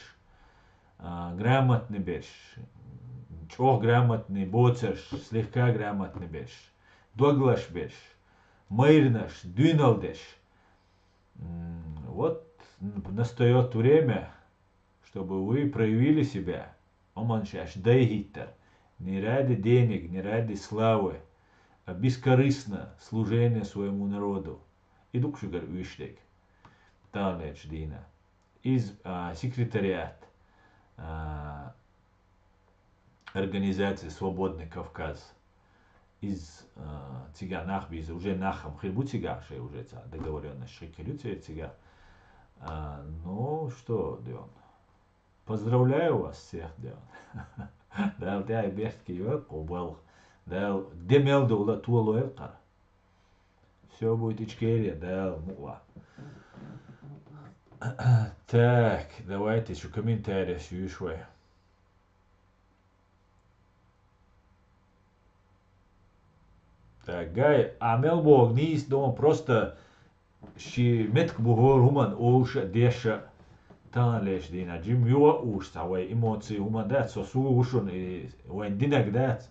а, грамотный берш, чӀогӀа грамотный боцурш, слегка грамотный берш, доглаш берш, майранаш, дуьйналла дерш. М, вот настаёт время, чтобы вы проявили себя. Оман шаьш дайхӀиттар. Не ради денег, не ради славы, а бескорыстно служение своему народу. И ду-кх шуьгара уьш дерг. Таханлерчу дийнахь. Иза, а, секретариат, а, организации «Свободный Кавказ». Иза, а, цигахь нах бийца, уже нах-м хир бу цигахь, шайн уже цхьа договорённость хир ю церан цигахь. А, ну, что, Дион? Поздравляю вас всех, Дион. Дала тӀаьхье беркате йойла кху балха. Дала де мел довла толойла кхара. Всё будет Ичкерия, Дала мукъалахь. Так, давайте ещё комментариев юьйшу вай. Так, Гай, а мел боху нийса ду, просто ши меттиг бу хӀора хӀуманна олуш а, деш а, таханлерчу дийнахь жима юха а уьш цхьа вай эмоции хӀума дац, со суо ву шуна, и вайн динарг дац.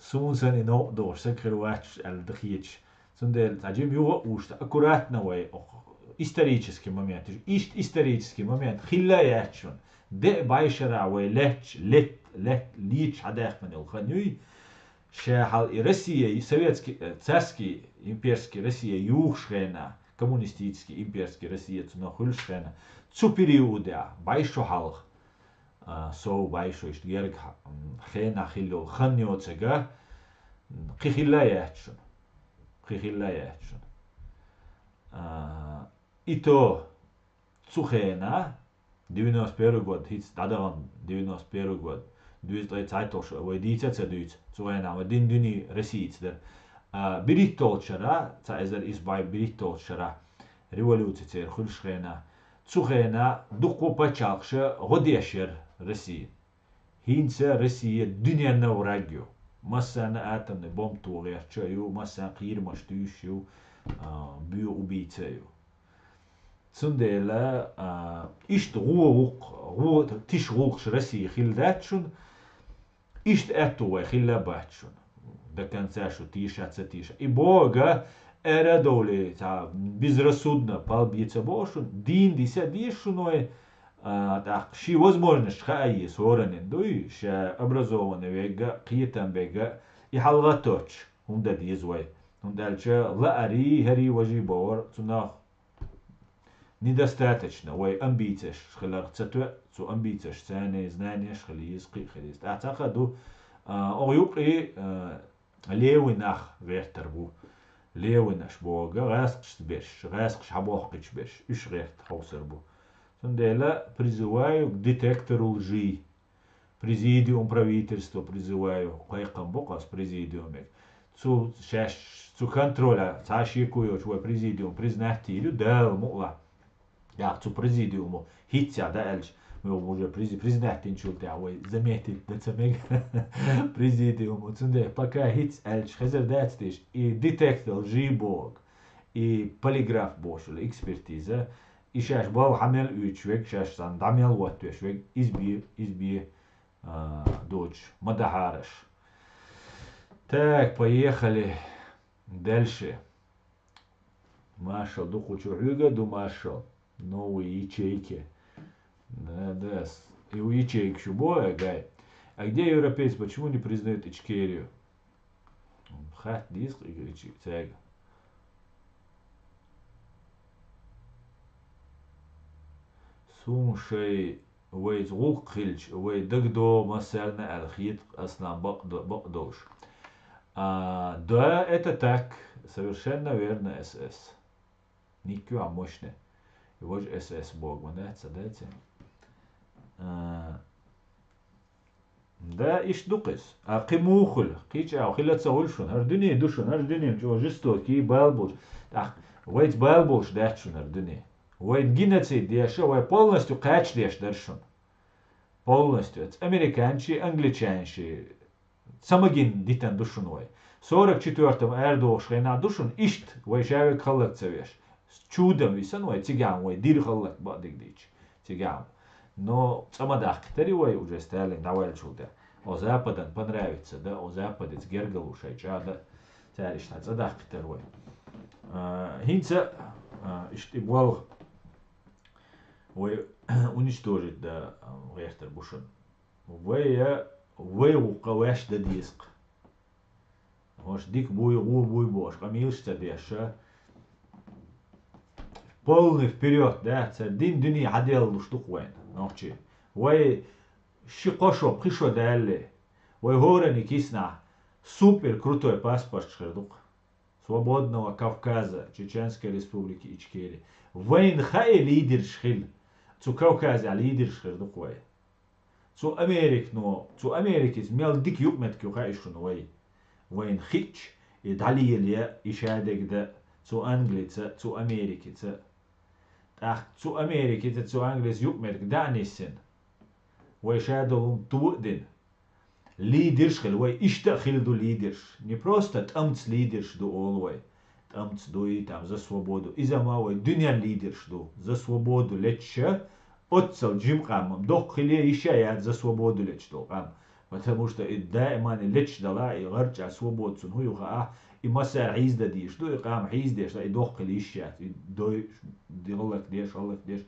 Суна санна и новкъа дохуш саг хир вац аьлла дан хеташ. Цундела цхьа жима юха а уьш цхьа аккуратно вай, исторический момент. Иштта исторический момент хилла а яц шуна. Де а бӀешарахь вай лаьтташ, лет, лет, леташ хьадаьккхина йолу хан юй. Ша хьал и Россия, советский, э, царский, имперский Россия юхуш хенахь, коммунистический, имперский Россия цунах хуьлуш хенахь, цу периодехь, бӀе шо хьалха, а, сов бӀе шо иштта герга хьа-, м, хенахь хилла йолу хан йоцург, м, кхин хилла а яц шуна. Кхин хилла а яц шуна. А, и то, цу хенахь, девяносто первый год, хӀинца дӀадахана девяносто первый год, дуьйцу ткъе цхьайтталгӀа шо, вай дийца а ца дуьйцу, цу хенахь вай дин дуьне Россица дара. А, берхӀитталгӀачу шарахь, цхьа эзар исс бӀе берхӀитталгӀачу шарахь, революци церан хуьлуш хенахь, цу хенахь дуккха а пачхьалкхаша гӀо деш яра Россия. ХӀинца Россия дуьненна враг ю. Массарна атомный бомба тохийта гӀерташ а ю, массарна кхерамаш туьйсуш ю, а, боьха убийца а ю. Цундела, а, иштта гӀо ву-кх, гӀо тиша гӀуллакхаш Россия хилла дац шуна, иштта аьтту вай хилла а бац шуна. До конца шу теша а ца теша. И бохург, ара а довлий, цхьа безрассудно пал бе ца боху шуна, дийна диса а деза шуна вай, а, тӀаккха шен возможность хаа еза хӀораннан дуй, ша образованный верг а, кхетам берг а, и хьалагӀаттош хӀума дан деза вай. ХӀунда аьлча лаарий, хӀарий, важий бохург, цунах недостаточно, вай амбицеш хиларх ца тоьа, цу амбицеш царна знанеш хила еза, кхин а хила еза. ТӀаккха цхьа хӀума ду, а, оха юккъе, а, левый нах гӀертар бу. Левыйнаш бохург, гӀаскхашца берш, гӀаскхаш хьабоккхуьйтуш берш, уьш гӀерта хьовсар бу. Цундела призываю к детектору лжи. Президиум правительства призываю, кхайкхам бу-кх аз президиумега. Цу шаьш, цу контроля цхьа шеко йоцуш вай президиум признать йийр ю Дала мукъалахь. Яха цу президиумо хӀинцца да аьлча, ма уже призи-, признать йинчул тӀехьа вай заметить дан ца мега президиумо. Цундела пока хӀинцца аьлча хезар дац деш, и детектор лжи боху, и полиграф бохуш, экспертиза, и шаьш балха мел оьцуш верг, шаьш санна дӀа мел хӀоттавеш верг, иза бе, иза бе, а, доцуш ма дахьара аш. Так, поехали дальше. Маршал ду кху чу хьоьга а ду маршал. Новые ячейки. Да, да, с-, и у ячейки шу бо, э, гай. А где европейцы, почему не признают Ичкерию? Хатта дийза кху ичи-, цаьрга. Сум шай вайца гӀуллакх хилча, вай дагадогӀу массарна аьлла хета-кх ас нах бакъ-, бакъдолуш. А, да, это так. Совершенно верно, С С. Никки а мощный. И важа С С бог, ма дац, ца дац. А, да, иштта ду-кх иза. А кхин муха хуьлу? Кхин чӀогӀа хила ца хуьлу шуна? ХӀара дуьне ду шуна, хӀара дуьне чӀогӀа жестокий, бала болуш. ТӀаккха вайца бала болуш дац шуна хӀара дуьне. Вайна геноцид деш, вай полностью кхачадеш дара шуна. Полностью. Оцу американций, англичанций ца магийна дитина ду шуна вай. Сорок четвёртом арадохуш хенахь ду шуна иштта, вай ша верг хӀаллак ца веш. Чудам висина вай, цигахь вай дира хӀаллак бакъдерг дийцича. Цигахь. Но цӀа ма даккхийтари вай уже Сталин дӀаваьллачул тӀаьхьа. О Западан понравится, да, о Западец гергарло шайн чӀа, да, цара иштта цӀа даккхийтара вай. А, хӀинца, а, иштта и болх вай уничтожить дан, а, гӀертар бу шуна. Вай, вай вукха ваьш дан деза-кх. ХӀорш дика буй, гӀо буй бохуш, къамелаш ца деш, а, полный вперёд, да, цара дин дуьне хьаделлалуш ду-кх вайна, нохчий. Вай ши-кхо шо, пхи шо даьлле, вай хӀоранна киснахь супер крутой паспорташ хир ду-кх. Свободного Кавказа, Чеченской Республики Ичкерия. Вайна хаьа лидерш хила. Цу Кавказехь лидерш хир ду-кх вай. Цу Американо, цу Америкица мел дика юкъаметтиг ю хаьа шуна вай. Вайна хиъча, и дӀалелае, и шадерг дан, цу Англица, цу Америкица. ТӀаккха цу Америкица, цу Англица юкъаметтиг дӀа а нисйина, вай ша долу хӀума ту а дина. Лидерш хила, вай иштта а хила ду лидерш. Не просто тӀамца лидерш ду олу вай. ТӀамца дуй, там, за свободу. Иза ма вай дуьненан лидерш ду. За свободу леташ, оццал жима къам, доккха хила йиш а яц за свободу леташ долу къам. Потому что и даиман и леташ далахь, и гӀарчӀа свобода цунна хӀун ю хаахь, и массара хьийзадан дийш ду, и къам хьийзадеш, и доккха хила йиш яц, и дой, гӀаллакдеш, гӀаллакдеш,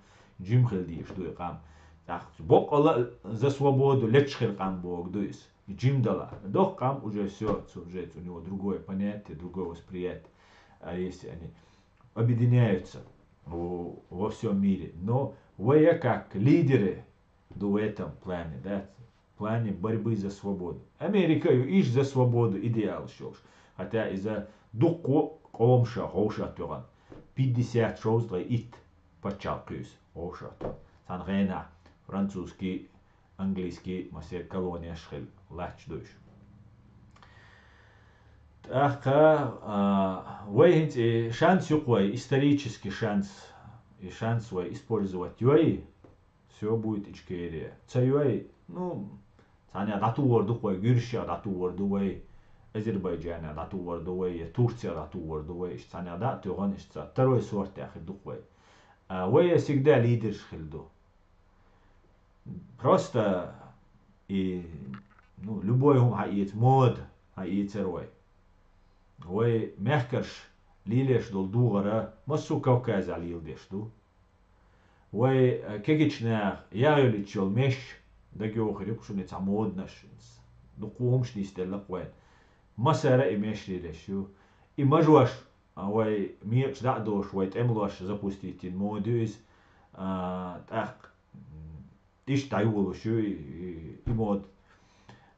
жима хила дийш ду и къам. ТӀаккха боккъала а за свободу леташ хир къам боху ду иза. Жима дала. Доккха къам уже всё, цу, уже у него другое понятие, другое восприятие. А если они объединяются во, во всём мире, но вай как лидеры ду в этом плане, да, в плане борьбы за свободу. Америка ю иш за свободу идеалаш йолуш. Хотя иза дуккха къомаша ховшах тоьхна. Пятьдесят шовзткъе итт паччахьалкх ю иза ховшах тоьхна. Цхьана хенахь французский, английский массеран колонеш хила латташ ду уьш. ТӀаккха, а, вай хӀинца и шанс ю-кх вай, исторический шанс, и шанс вай использовать йой, всё будет Ичкерия. Ца йой, ну, цхьаьна дӀатухур ду-кх вай, Гуьржиях дӀатухур ду вай, Азербайджанах дӀатухур ду вай, я Турциях дӀатухур ду вай, иштта цхьаьна дӀа а тоьхна, иштта цхьа второй сортехь хир ду-кх вай. А, вай всегда лидерш хила ду. Просто и, ну, любой хӀума хьаэца, мода хьаэцара вай. Вай мехкарш лелош долу духар массо а Кавказехь леладеш ду. Вай, э, кегийчу наха яхъеллачу йолу меш, дагайохур ю-кх шуна и цхьа моданаш. Дукха хӀумаш нисделла-кх вайна. Массара а и меш лелош ю. И мажош, а, вай мекъаш дӀа а долуш, вай тӀемалоша запустить йина мода ю иза. А, тӀаккха, м, иштта дӀайолуш ю и, и, и мода.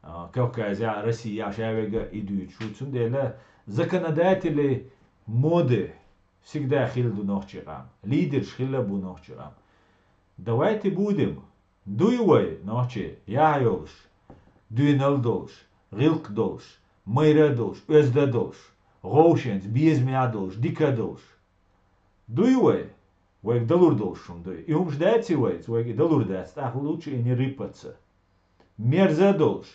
А, Кавказехь, Россехь ша верг а и дуьйцуш ву. Цундела законодатели моды всегда хила ду нохчийн къам. Лидерш хила а бу нохчийн къам. Давайте будем Дуй вай, нохчий, яхь йолуш, дуьйнал долуш, гӀиллакх долуш, майра долуш, оьзда долуш, гӀовшенца безамехь долуш, дика долуш? Дуй вай? Вайга далур долуш хӀума дуй? И хӀумаш дац и вайца, вайга и далур дац, тӀаккха лучше и не рыпаться. Мерза долуш,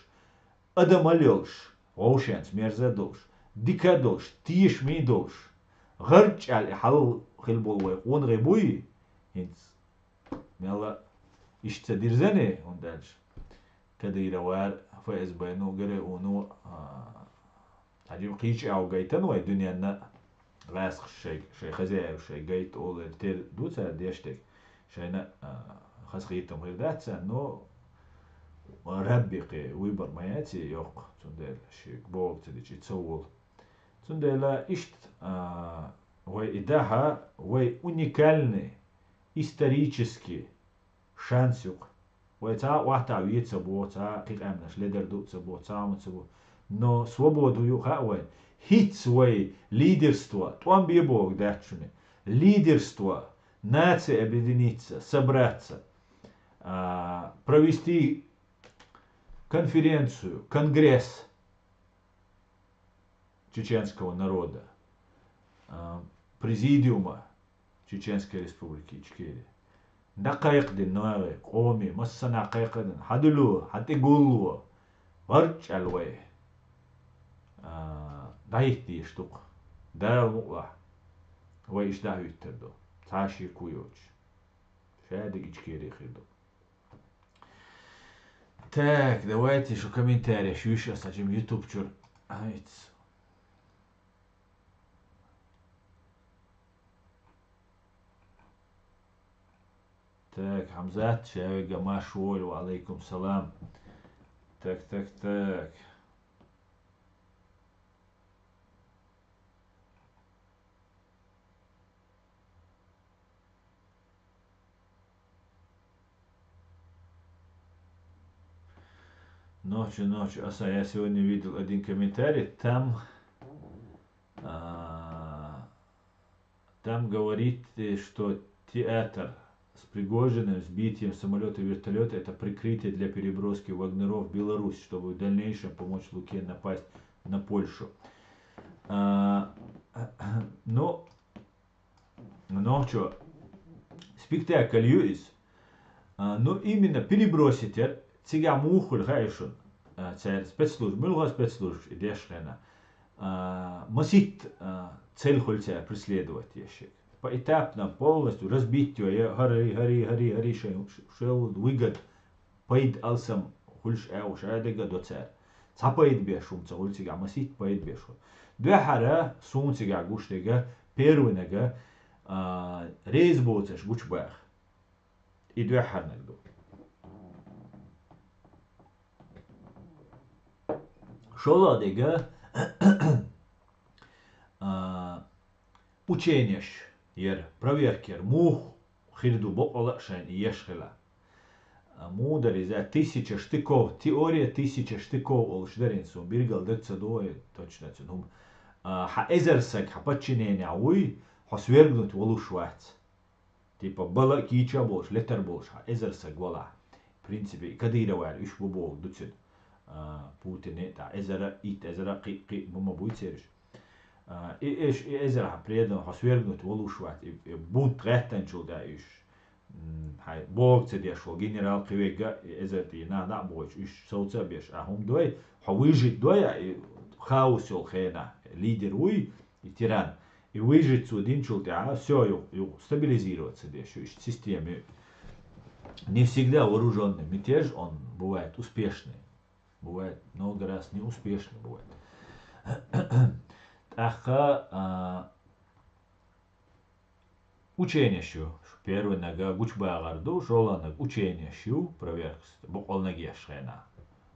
адамал йолуш, гӀовшенца мерза долуш, дика долуш, тешаме долуш, гӀарчӀ аьлла и хьал хила болу вай къонахий буй? ХӀинца мелла иштта ца дирзане, хӀунда аьлча Кадыров вара, ФСБ-ну, ГРУ-ну, а, хьажим кхечу агӀо гайтана вай дуьненна, гӀаскхаш шай, шай хозяев шай гайта олу, тера ду цара деш дерг. Шайна, а, хазахетам хир дац царна, но Рабби кхин выбор ма яц и йоккха, цундела шега бохург ца дича и ца волу. Цундела иштта, а, вай и дахьа, вай уникальный, исторический шанс ю-кх. Вай цхьа а охьатаӀа ве ца боху, цхьа а кхин къаьмнаш ледар ду а ца боху, цхьа а хӀума ца боху. Но свобода ю хаьа вайн. ХӀинца вай лидерство, тӀом бе бохург дац шуна. Лидерство, нация объединиться, собраться, а, провести конференцию, конгресс чеченского народа, а, президиума Чеченской Республики Ичкерия. ДӀакхайкхадина нахе, къоме, массанхьа кхайкхадина, хьан дуьло, хьан тӀегулло, гӀарчӀ аьлла вай, а, дӀахӀитта дезаш ду-кх. Дала мукъалахь, вай иштта дӀахӀуьттур ду, цхьа а шеко йоцуш. Шадерг Ичкери хир ду. Так, давайте шу комментарий шу йиш аса хьажим YouTube чуьра. Айц. Так, Хьамзат, шаверга марш воль, ва алейкум салам. Так, так, так. Ночью, ночью, аса, я сегодня видел один комментарий, там, а, там говорит, э, что театр с Пригожиным, сбитием самолета, вертолета, это прикрытие для переброски вагнеров в Беларусь, чтобы в дальнейшем помочь Луке напасть на Польшу. А, ну, Нохчо, спектакль ю иза. А, ну, именно перебросить яр, цигахь муха хуьлу хаьий шуна? А, цара спецслужба, муьлха спецслужбаш и деш хенахь. А, маситта, а, цель хуьлу цара преследовать еш. Поэтапно, полностью разбить йо, я, хӀари, хӀари, хӀари, хӀари, шайн, шел выгод. Пайда алсам хуьлуш аьлла шадерг а до цара. Цхьа пайда беш хӀума ца хуьлу цигахь, маситта пайда беш хуьлу. Дуьххьара суна цигахь гуш дерг, первыйнага, а, реза боцурш гучубаха. И дуьххьарнаг ду. ШолгӀа дерг, а, ученеш яр, проверка яр, муха хир ду боккъала а шайна еш хила. А, муха дара иза, тысяча штыков, теория тысяча штыков олуш дара, суна билггал даг ца до, точно цуьнан хӀума. А, хьан эзар саг хьан подчиненехь вуй, хьо свергнуть волуш вац. Типа, бала а кийча а болуш, летар болуш, хьан эзар саг валахь. В принципе, Кадыров аьлла, уьш бу боху ду цуьнан. А, Путине тӀехь эзар а, итт эзар а, кхин, кхин, бу ма буй цераш. А, и, эш, и эзар хьан предан, хьо свергнуть волуш вац, и, и бунт гӀеттанчул тӀехь уьш. М, хьай, боху ца деш волу генерал кхин вегга, и эзар тӀе нах дӀа а бохуьйтуш, уьш совца а беш, а хӀума дой, хьо выжить дой, а, и хаос йолу хенахь, лидер вуй, и тиран. И выжить цо динчул тӀаьхьа, всё, ю, ю стабилизироваться деш, ю иштта система ю. Не всегда вооружённый мятеж, он бывает успешный. Бывает много раз неуспешный бывает. ТӀаккха, а, ученеш ю, первый нага гучубагӀар ду, шолгӀанаг ученеш ю, проверкас, боккъалнаг еш хенахь.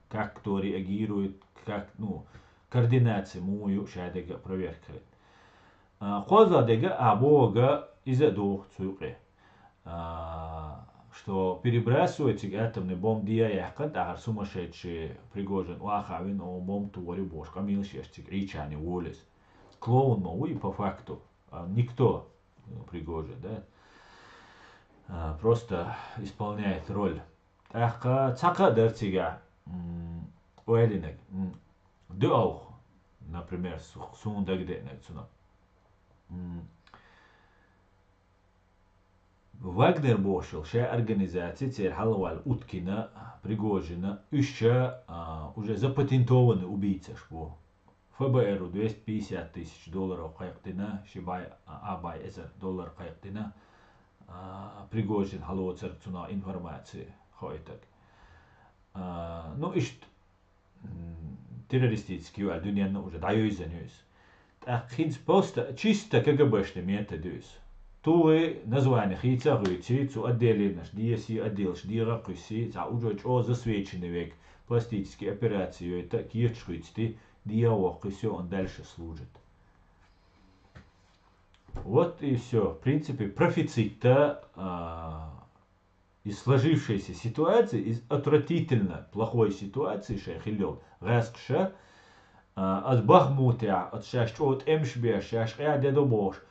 Как кто реагирует, как, ну, координация муха ю, шадерг а проверка хилийта. А, кхозлагӀа дерг а, а, бохург иза а ду цу юкъе. А, что перебрасывает цига атомный бомба де а яьккхина, тӀаккха сумасшедший Пригожин охьа а вина, о, бомба тухур ю бохуш, къамелаш еш цига Ӏийчане волу иза. Клоун ма вуй по факту, а, никто, ну, Пригожин, да? А, просто исполняет роль. ТӀаккха цхьаккха а дара цигахь, м, ойла йинарг, м, дуьалгӀа, например, су-, суна дагадеанарг цунах. М, Вагнер бохуш йолу шайн организаци, церан хьалаваьлла Уткина, Пригожина, уьш ша, а, уже запатентованный убийцаш бу. ФБР-у двести пятьдесят тысяч долларов кхайкхина, ши бӀе, а, а, бӀе эзар доллар кхайкхина, а, Пригожин хьалоцург, цунах информаци хоуьйтург. А, ну, иштта, м, террористический ю аьлла, дуьненна уже дӀайовзина ю иза. ТӀаккха хӀинца просто чисто КГБ-шна метод ю иза. Тухий, название хийца а хуьйций, цу отделенаш десий, отделаш дегӀа а кхуьссий, цхьа уже чӀогӀа засвеченный верг, пластический операци йойта а, кехаташ хуьйций, дегӀа а воккхуьссий, он дальше служит. Вот и всё. В принципе, профицитта, а, из сложившейся ситуации, из отвратительно плохой ситуации шайн хилла йолу гӀаьскхаша, а, аса Бахмутехь, аса шаьш чӀогӀа тӀемаш беш, шаьш къа де до бохуш,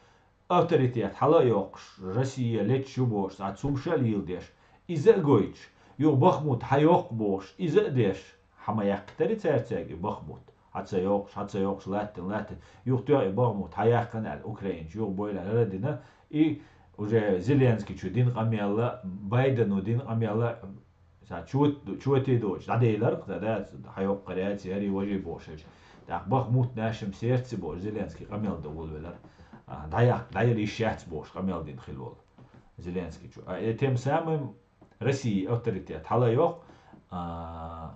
авторитет хьала а йоккхуш, Россия леташ ю бохуш, цхьа цумаш а леладеш, иза а гойтуш, юха Бахмут хьайоккху бохуш, иза а деш, хьан ма яьккхитарий цаьрца и Бахмут? Хьан ца йоккхуш, хьан ца йоккхуш, латтина, латтина. Юха тоьхна и Бахмут, хьан яьккхина аьлла, Украинчу юха бойла хӀара а дина. И уже Зеленскийчу дина къамелла, Байдену дина къамелла, ца чот-, чоте доцуш, дӀадейларх, да, да, хьан йоккхур яц, яри важи бохуш. ТӀаккха Бахмут нашим сердце бохуш, Зеленский къамел дан волавелар. А, дӀаяккха, дӀаяла йиш яц бохуш, къамел дина хилла волу Зеленскийчу. А, э, тем самым России авторитет хьала йоккху, а,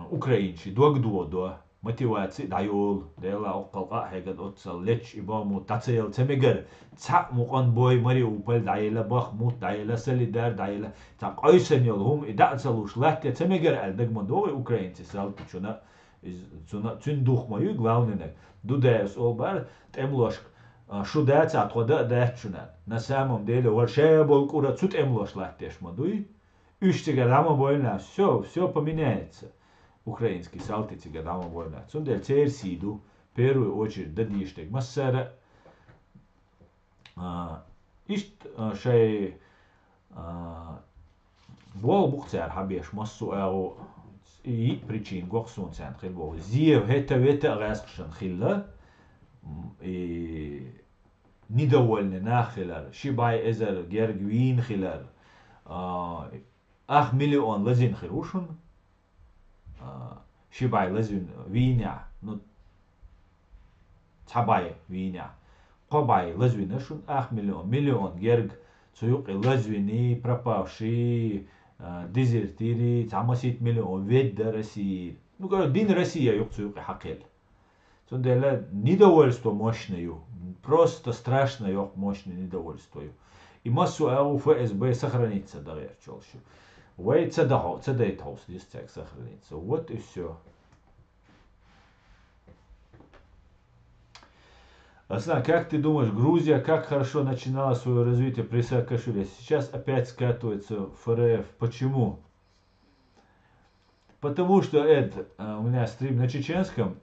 Украинчий дог додо, мотиваци а дӀайолу, Дела, оккхал къа а хьеган оццал леташ и Бахмут дӀа ца яла ца мегар, цхьаъ мукъан бой Мариуполь дӀаелла, Бахмут дӀаелла, Солидар дӀаелла, цхьа къойсана йолу хӀума и дӀа а ца луш, латте ца мегар аьлла, дага ма догӀу и украинций салтичунна, иза, цунна, цуьнан дух ма ю, главный наг. Дудаевс олу бара, тӀемалошка, а, шу дацахь, тхо дан а дац шуна. На самом деле, вара ша болу кӀура цу тӀемалоша латтеш ма дуй. Уьш цигара дӀа ма бойла, всё, всё поменяется. Украинский салти цигара дӀа ма бойла. Цундела церан сий ду, первую очередь, дан дийшинарг массара а, а, иштта, а, шайн, а, болх бу-кх цара хьан беш массо а агӀо, и йиъ причина го-кх суна царна хир болу. Зев хӀета-вета а гӀаьскхашна хилла, м, и недовольный нах хилар, ши бӀе эзар герга вийна хилар, а, ах миллион лазийна хир ву шуна, а, ши бӀе лазийна вийнехь, ну, цхьа бӀе вийнехь. Кхо бӀе лазвина шуна ах миллион, миллион герга цу юкъе лазвинарш, пропавший, а, дезертиры, цхьа масийтта миллион ведда Россия. Ну, короче, дин Россия юкъа цу юкъе хьакхелла. Цундела недовольство мощное ю. Просто страшно йоккха мощное недовольство ю. И массо а агӀо ФСБ сохраниться дан гӀерташ йолуш ю. Вай ца дахьо, ца дайта хьовса деза цаьрга сохраниться. Вот и всё. Аслан, как ты думаешь, Грузия как хорошо начинала своё развитие при Саакашвили, сейчас опять скатывается в ФРФ. Почему? Потому что, Эд, а, у меня стрим на чеченском,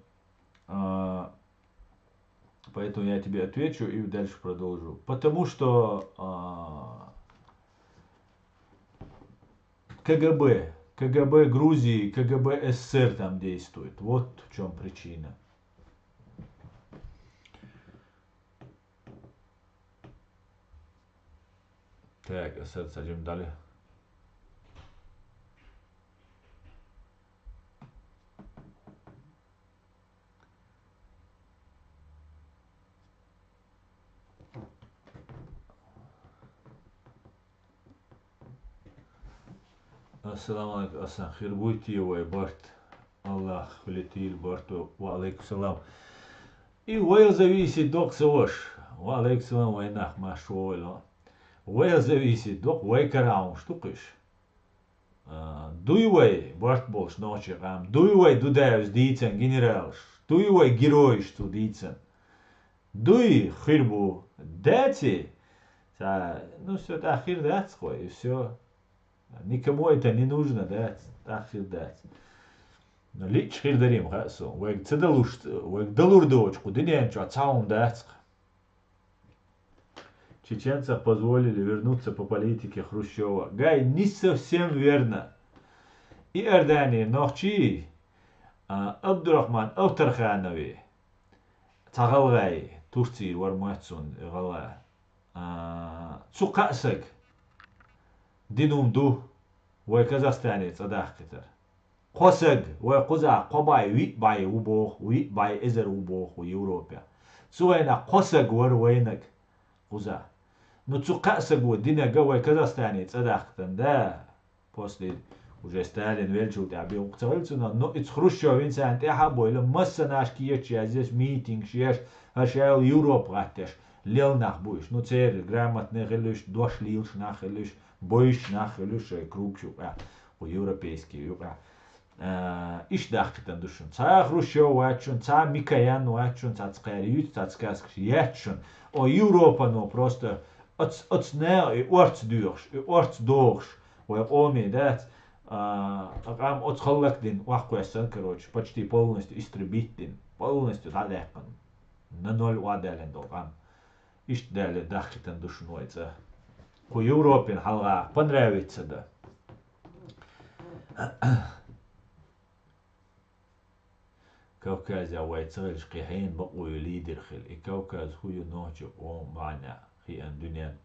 а, поэтому я тебе отвечу и дальше продолжу. Потому что, а, КГБ, КГБ Грузии, КГБ СССР там действует. Вот в чём причина. Так, Асад Саджим дали. Ассаламу алейкум, Асан, хир буй те вай барт? Аллах хилитийла барт ву. Ва алейкум салам. И вайл зависит доккха ца ваша. Ва алейкум салам, вай нах, марша вогӀийла. Вайл зависит доккха, вай карахьунаш ду кхуьш. А, дуй вай барт болуш нохчий къам, дуй вай Дудаевс дийцан генералаш, дуй вай геройш цу дийцан. Дуй, хир бу, даци? Ца, ну, всё, тӀаккха хир дац кхой, и всё. Никому это не нужно, дац, тӀаккха хир дац. Но личча хир дарий ма хаьа суна. Вайга ца далуш, вайга далур доцу кху дуьнен чохь цхьа хӀума дац-кх. Чеченцам позволили вернуться по политике Хрущёва. Гай, не совсем верно. Иордани нохчий, а, Абдурахман Авторханови, цхьа гӀалгӀай, Турцийра вар моццун гӀалгӀа. А, цу кхаъ саг динум ду вай Казахстане цӀа дахкхитар. Кхо саг, вай кхуза кхо бӀай, виъ бӀай ву боху, виъ бӀай эзар ву боху Европе. Цу вайна кхо саг вар вайнаг кхуза. Ну, цу кхаъ саго динага вай Казахстане цӀа дахкатан да, после уже Сталин велчул тӀаьхьа бен укх ца хилла цунах, но и цу Хрущёвин царна тӀаьхьа а бойла, массанаш кеча яздеш, митингаш еш, аша аьлла Европа гӀаттеш, лел нах бу уьш. Ну, церан грамотный хилуш, дош лелаш нах хилуш, бойуш нах хилуш шайн кругаш юкъа, кху европейский юкъа. А, иштта дахкхитан ду шуна. Цхьа Хрущёв вац шуна, цхьа Микоян вац шуна, цхьацца кхаьра юьйцу, цхьацца каскаш яц шуна. О, Европано просто оц, оц наха и орц доьхуш, и орц дохуш, вай къоме дац, а, а къам оц халлак дин, ваккхоьссан, короче, почти полностью истребить дин, полностью дӀадаьккхина. На ноль вадален долу къам. Иштта дале дахкхитан ду шуна вай цӀа. Кху Европин хьалха понравится да. Кавказе вай ца хилча, кхин хьенан бакъо ю лидер хила. И Кавказ хӀу ю нохча къоман бахьана хиъна дуьнен.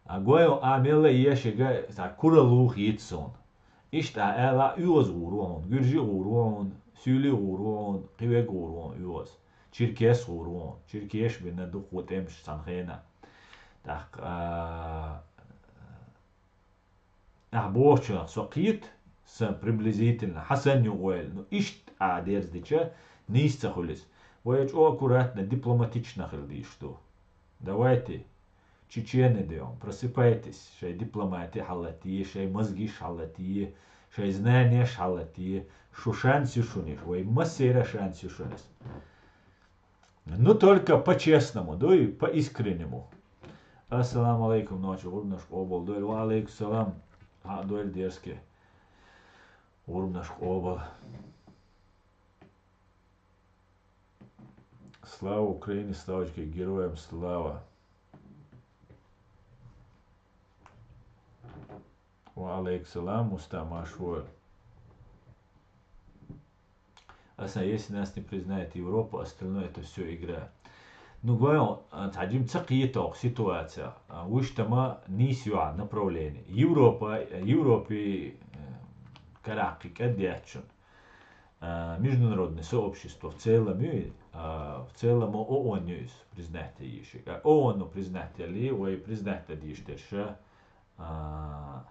А гой, а мелла а ешига цхьа куралла ву хета суна. Иштта а аьлла, оьгӀаз гӀур ву хьуна, гуьржи гӀур ву хьуна, суьйли гӀур ву хьуна, кхин вег гӀур ву хьуна оьгӀаз. Черкес гӀур ву хьуна. Черкеш бина дукха ву тӀемаш цхьана хенахь. ТӀаккха, а, Ахь бохучунах со кхета, сан приблизительно, хьан санна ю ойла. Ну, иштта а дерза дича, нийса ца хуьлу иза. Вай чӀогӀа аккуратно, дипломатично хила дийш ду. Давайте, чечены даем, просыпайтесь, шайн дипломати хьалатте, шайн мозгиш хьалатте, шайн знанеш хьалатте, шу шанс ю шуна, вай массера шанс ю шуна. Ну, только по-честному, дуй, по-искреннему. Ассаламу алейкум, ночи, гӀурбанаш къобал дойла. Ва алейкум салам. Хьа дойла дерзке. ГӀурбанаш къобал. Слава Украине, славочки, героям слава. Ва алейкум салам, Муста, марш войла. Аса, если нас не признает Европа, остальное это всё игра. Ну, гой, а, цхьа жима ца кхета оха ситуация. А, вуьш тама нийса юьхьа направление. Европа, Европе, э, карахь кхин кӀад яц шуна. А, международное сообщество в целом ю, а, в целом ООН ю иза признать йиш. А, ООН признать яле, вай признать дан дийш дерша, а,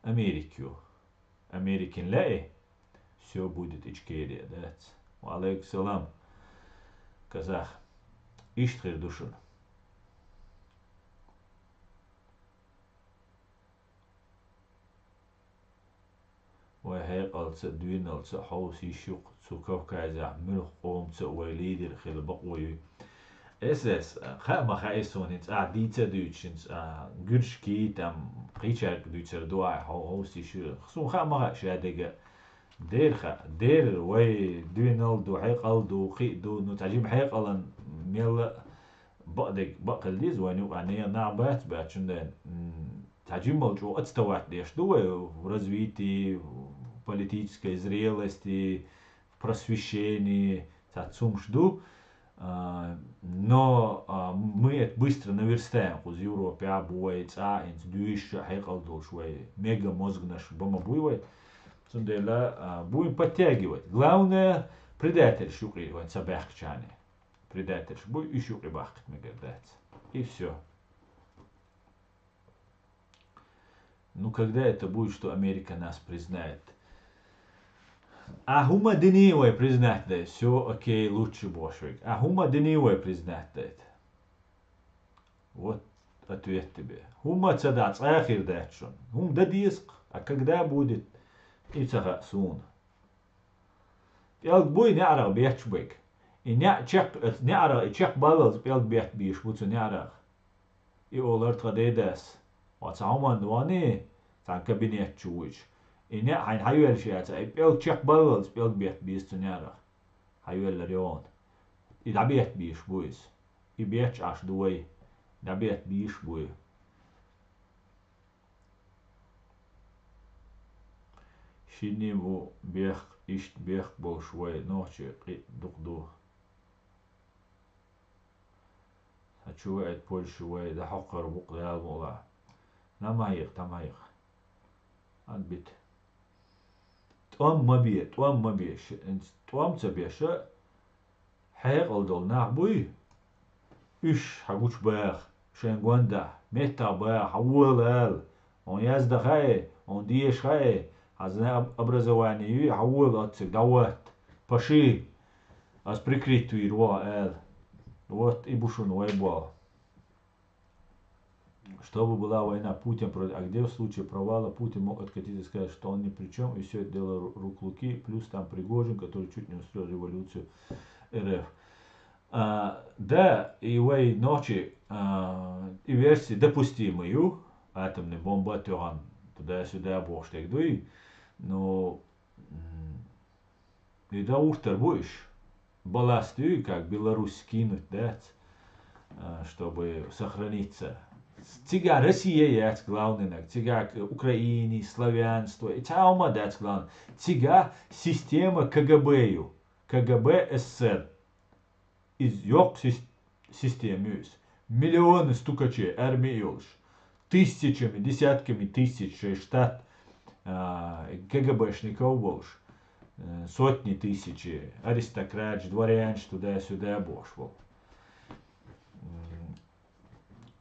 Америка ю. Америкин лаьи, всё будет Ичкерия, дац. Ва алейкум салам, казах. Иштта хир ду шуна. Вай хьекъалца а, дуьйналца а хьовса йиш ю-кх цу Кавказехь муьлхха къомца а вай лидер хила бакъо юй. Эсэс, хаа ма хаьа суна, хӀинца ахь дийца а дуьйцуш, хӀинца, а, гуьржкий, там, кхечаьрга дуьйцур ду ахь, хьо-, хьовса йиш ю. Суна хаа ма хаьа шадерг а. Дера хаьа, дера вай дуьйнал ду, хьекъал ду, кхиъ ду, ну, цхьа жима хьекъалан мелла а бакъдерг бакъ хила деза вайна юкъахь, нехан нах бац, бац, цундела, м, цхьа жиммал чӀогӀа отставать деш ду вай в развитии, в политической зрелости, в просвещении, цхьацца хӀумаш ду. А, но, а, мы это быстро наверстаем, кхуза Европехь а бу вай цӀа, хӀинца дуьйш а, хьекъал долуш вай мега мозгнаш ба ма буй вай. Цундела, а, будем подтягивать. Главное, предательш юкъе вайн ца баьхкачарна. Предательш буй, уьш юкъе бахкийта мегар дац. И всё. Ну, когда это будет, что Америка нас признает? Ахь хӀума дини вай признать дайта? Всё окей, лучше бохуш верг. Ахь хӀума дини вай признать дайта? Вот ответ тебе. ХӀума ца дахь, цкъа а хир дац шуна. ХӀума дан деза-кх. А когда будет? И ца хаьа суна. ПӀелг буй неӀарах бетташ берг. И неӀ чекх-, неӀарах и чекхбаллалц пӀелг бетта безаш бу цу неӀарах. И олар тхан дедас. Ва цхьа хӀуманна вахний, цхьана кабинет чу вуьйцуш. И неӀ хьайна хьайоьллуш яц, и пӀелг чекхбаллалц пӀелг бетта беза цу неӀарах. Хьайоьллар йогӀун. И дӀабетта безаш бу иза. И бетташ Ӏаш ду вай. ДӀабетта бийш буй. Шинне бу бехк, иштта бехк болуш вай нохчий къи дукха ду. Хьан чу ваийта Польша вай дӀахьокхур бу-кх Дала мукъалахь. Нама хьекха, тама хьекха. Ан бита. ТӀом ма бе, тӀом ма бе. Ш-, тӀом ца беша, хьекъал долу нах буй? Уьш хьан гучубаха, шайн гондахь, меттахбаха, хьан вуьйла ала. Хьуна яздан хаьий, хьуна деша хаьий, хьан зна-, об-, образование юй, хьан вуьйла оцциг, дӀаватта. Паши, ас прикрыть вийр ву хьо ала. Вот и бу шуна вай болу. Чтобы была война, Путин против. А где в случае провала Путин мог откатиться и сказать, что он ни при чем, и все это дело ру-, рук Луки, плюс там Пригожин, который чуть не устроил революцию РФ. А, да, и вай нохчий, а, и версия допустимая ю, атомная бомба тёгӀан туда-сюда бохуш дерг дуй, но, м, и да уртар бу иш. Балласт ю, как Беларусь скинуть, да, а, чтобы сохраниться. Цига Россия яц главный наг, цига к-, Украине, славянство, и цхьа хӀума дац главный. Цига система КГБ ю, КГБ СССР. Из йоккха сис-, система ю иза. Миллионы стукачей арми йолуш, тысячами, десятками тысяч шайн штат, а, КГБшников болуш, э, сотни тысячи аристократаш, дворянаш туда-сюда бохуш болу. М,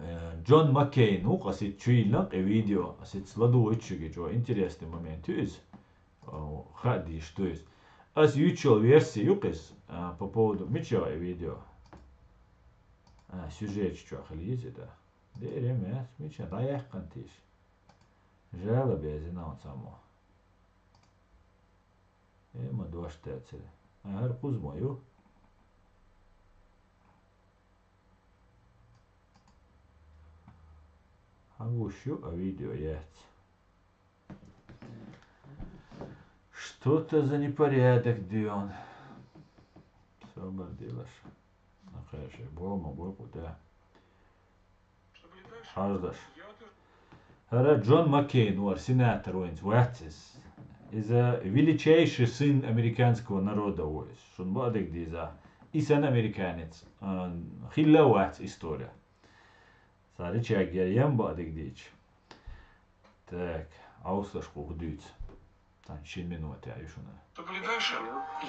э, Джон Маккейн ву, ас итт чу йиллина и видео, ас итт ладугӀуьйту шуьга, чӀо интересный момент ю иза. О, хаа дийш ду иза. Ас юьйцучу версия ю-кх иза, а, по поводу, мича и видео? А, сюжет чохь хила еза, да. Дерем яц, мича дӀаяьккхина тийша. Жала безина он цхьаммо. Э, ма дош тецира. А, хӀара кхузмо ю. Хьан гуш ю, а видео яц. Что-то за непорядок, Дион. Собар делаш. Нахаша, бома, боку, да. Хьаждаш. ХӀара Джон Маккейн вара, сенатор вайнца вац иза. Иза величайший сын американского народа ву иза. Шун баъдиг дийза. И сан американец. А, хилла вац история. Цара чаггер ем баъдиг дийча. Так, Ӏовсалаш кху дуьйцу. Тан шин минута ю шуна. Что будет дальше?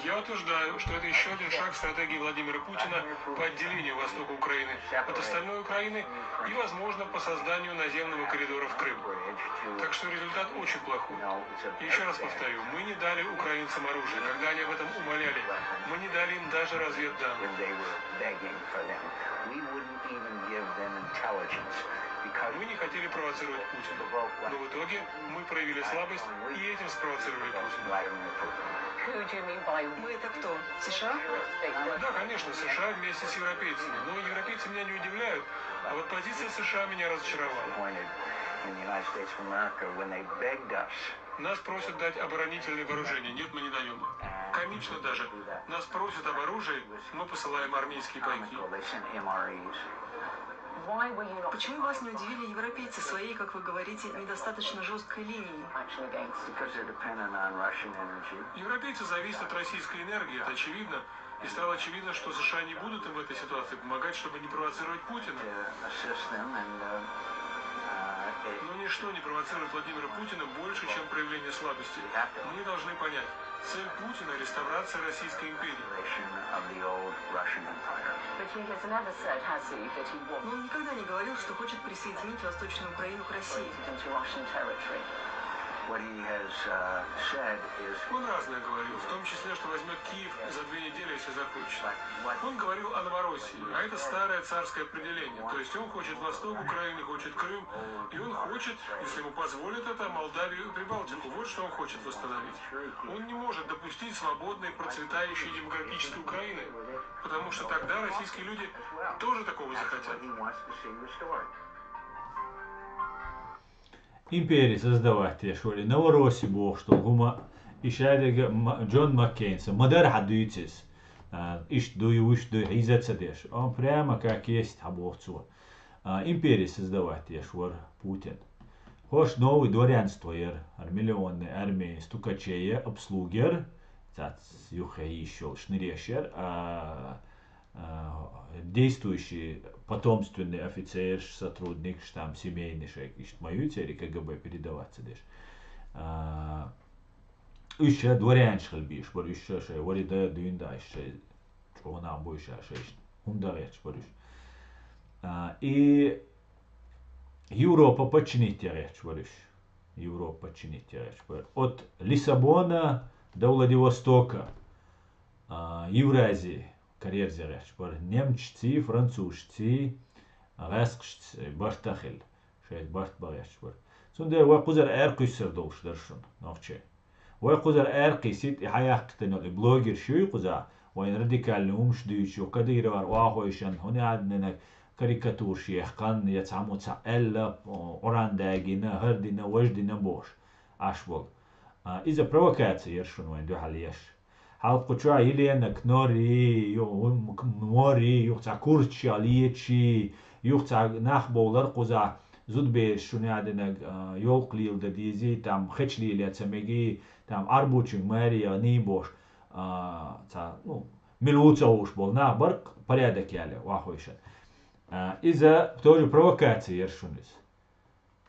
Я утверждаю, что это ещё один шаг стратегии Владимира Путина по отделению востока Украины от остальной Украины и, возможно, по созданию наземного коридора в Крым. Так что результат очень плохой. Ещё раз повторю, мы не дали украинцам оружие, когда они об этом умоляли. Мы не дали им даже разведданных. Мы не хотели провоцировать Путина. Но в итоге мы проявили слабость и этим спровоцировали Путина. Мы это кто? США? Да, конечно, США вместе с европейцами. Но европейцы меня не удивляют, а вот позиция США меня разочаровала. Нас просят дать оборонительное вооружение. Нет, мы не даём. Комично даже. Нас просят об оружии, мы посылаем армейские пайки. Почему вас не удивили европейцы своей, как вы говорите, недостаточно жёсткой линией? Европейцы зависят от российской энергии, это очевидно. И стало очевидно, что США не будут им в этой ситуации помогать, чтобы не провоцировать Путина. Но ничто не провоцирует Владимира Путина больше, чем проявление слабости. Мы должны понять, цель Путина — реставрация Российской империи. Но он никогда не говорил, что хочет присоединить Восточную Украину к России. Он разное говорил, в том числе, что возьмёт Киев за две недели, если захочет. Он говорил о Новороссии, а это старое царское определение. То есть он хочет восток Украины, хочет Крым, и он хочет, если ему позволят это, Молдавию и Прибалтику. Вот что он хочет восстановить. Он не может допустить свободной, процветающей демократической Украины, потому что тогда российские люди тоже такого захотят. Империя создавать деш вали, Новороссия бохуш долу хӀума, и шадерг а Ма-, Джон Маккейнса ма-дарра хьан дуьйцу иза. А, иштта дуй, вуьшта дуй, хьийза а ца деш. Он прямо как есть хьан боху цо. А, импери создавать еш вар Путин. ХӀорш новый дворянство яр, ар миллионный армия стукачея обслугер, цац юххе йиш йолш ниреш яр, а, а, действующий потомственный офицерш, сотрудникш, там, семейный шайк, ишт маюцери К Г Б передаваться деш. А, уьш дворянш хил биш, бар уьш шай, вари да, дуьн да, шай, чӀогӀа нах буй ша, шай, хӀунда гӀерташ бар уьш. А, и Европа подчинить гӀерташ бар уьш. Европа подчинить гӀерташ бар. От Лиссабона до Владивостока, а, Евразия карьерзе гӀерташ бар. Немчци, французци, гӀаскхашци барта хил. Шайт барт багӀерташ бар. Цундела вай кхузар аьркхуьссар долуш дар шуна, нохче. Вай кхузар аьркхийсит, и хьаяккхитанал и блогерш юй кхуза, вайн радикальный умш дуьйчу, Кадыровар охойшан, хӀуни аднанаг карикатурш ехкан, я цхьаммо цхьа аьлла, Къуран дагина, хӀардина, важдина бохуш, аш болу. А, иза провокация яр шуна вайн дуьхьал еш. Хьалкхучохь Елена Кнори, ю-, м-, к-, Мори, юха цхьа курчча лечи, юха цхьа нах бовлар кхуза, зудбераш шуна ядинаг, а, йолкх лийла дан дези, там хеч лийла ца меги, там Ӏарбучуьнга маре яни бош, а, цхьа, ну, мила ву ца хууш болу нах баркъ порядок яле, вахойша. А, иза тоже провокация яр шуна иза.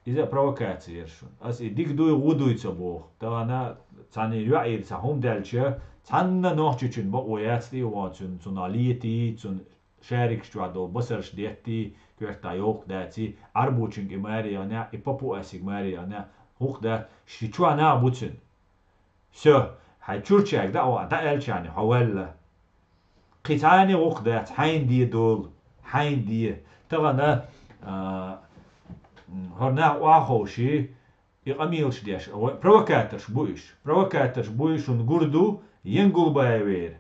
Иза провокация яра шуна. Ас и дика дуй, гӀу дуй ца боху. Тахана цхьана йоӀийра цхьа хӀума даьлча, цхьанна нохчичун бакъо яц тӀе а вон цуьнан, цунах летий, цунна шарикаш чохь долу басарш деттий, коьртахь йовкх даций, Ӏарбучуьнга и маре яхнехь, и папуасиг маре яхнехь, хӀух дац, ши чохь нах бу цуьнан. Всё, хьайн чурчаьрга дӀа а ваӀа, дӀа аьллачарна хьо ваьлла. Кхин цхьана гӀуллакх дац, хьайна де долу, хьайна де. Тахана, а, м, хӀара нах охьаховший, и къамелаш деш, вай провокаторш бу уьш. Провокаторш бу уьш, шуна гур ду, Янгулбаевера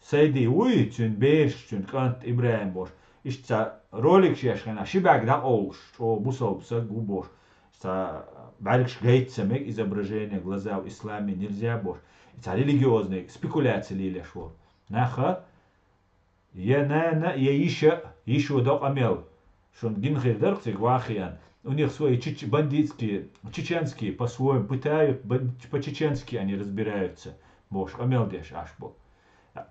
Сайди вуй, цуьнан бераш, цуьнан кӀант ИбрахӀим бохуш. Иштта цхьа роликаш еш хенахь, ши бӀаьрг дӀакъовлуш, чӀогӀа бусалба саг ву бохуш. Цхьа бӀаьргаш гайта ца мега, изображение глаза в исламе нельзя бохуш. И цхьа религиозный спекуляция лелеш волу. Наха, я нана, я йиша, йишо до къамел. Шуна гина хир дара цига вахиан. У них свои чеч-, бандитские, чеченские по-своему пытают, бан-, по-чеченски они разбираются. Бохуш къамел деш аш бу.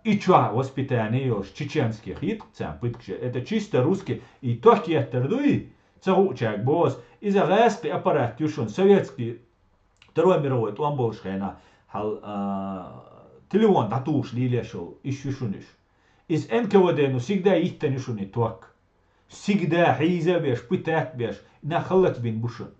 И чохь воспитание йолуш чеченских йиткъ царна пыткаш. Это чисто русский. И ток еттар дуй, ца хуучаьрга боху ас. Иза гӀаьскхи аппарат ю шуна, советский Второй мировой тӀом болуш хенахь, хьал, а, телефон дӀатухуш лелеш йолу, иш ю шуна уьш. Иза Н К В Д-ну сигда йиттан ю шуна и ток. Сигда хьийза а беш, пытать а беш, нах халлаца бина бу шуна.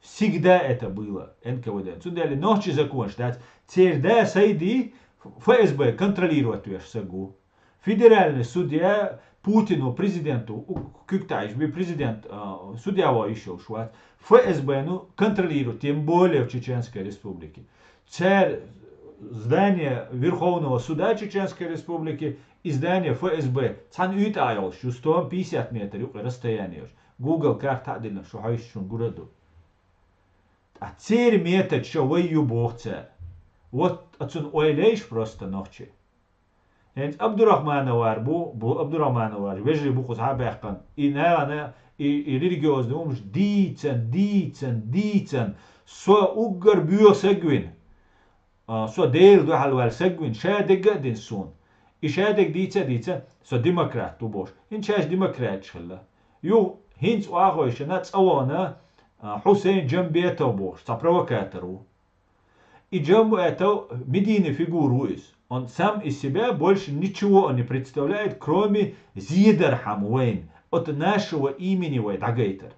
Сигда это было Н К В Д. Цундела нохчи законаш дац, церан да Сайди Ф С Б контролировать веш саг ву. Федеральный судья Путину, президенту, у-, куьг таӀийча бен президент, а, судья ван йиш йолуш вац. Ф С Б-ну контролирует, тем более в Чеченской Республике. Церан здание Верховного суда Чеченской Республики и здание Ф С Б цхьана уьйтӀа а йолуш, ю сто пятьдесят метр юкъе расстояние йолуш. Google карта а диллина, шу хьовсуш шуна гур ду. Ткъа церан метод ша вай ю боху цара. Вот оцунна ойла еш просто нохчи. ХӀинца Абдурахмановар бу, бу Абдурахмановар, вежарий бу кхуза хьа а баьккхина. И нана, и, и религиозный хӀумаш дийцан, дийцан, дийцан. Со уггар боьха саг вина. А, со Делан дуьхьал ваьлла саг вина, ша дегга а дина суна. И ша дегга дийца а дийцан, со демократ ву бохуш. ХӀинца шаьш демократаш хилла. Юха хӀинца охьахойшина цӀа вахана, а, Хьусейн Джамбетов бохуш, цхьа провокатор ву. И Джамбетов медийный фигура ву иза. Он сам из себя больше ничего он не представляет, кроме зедархьама вайна, от нашего имени вай дӀагайтар.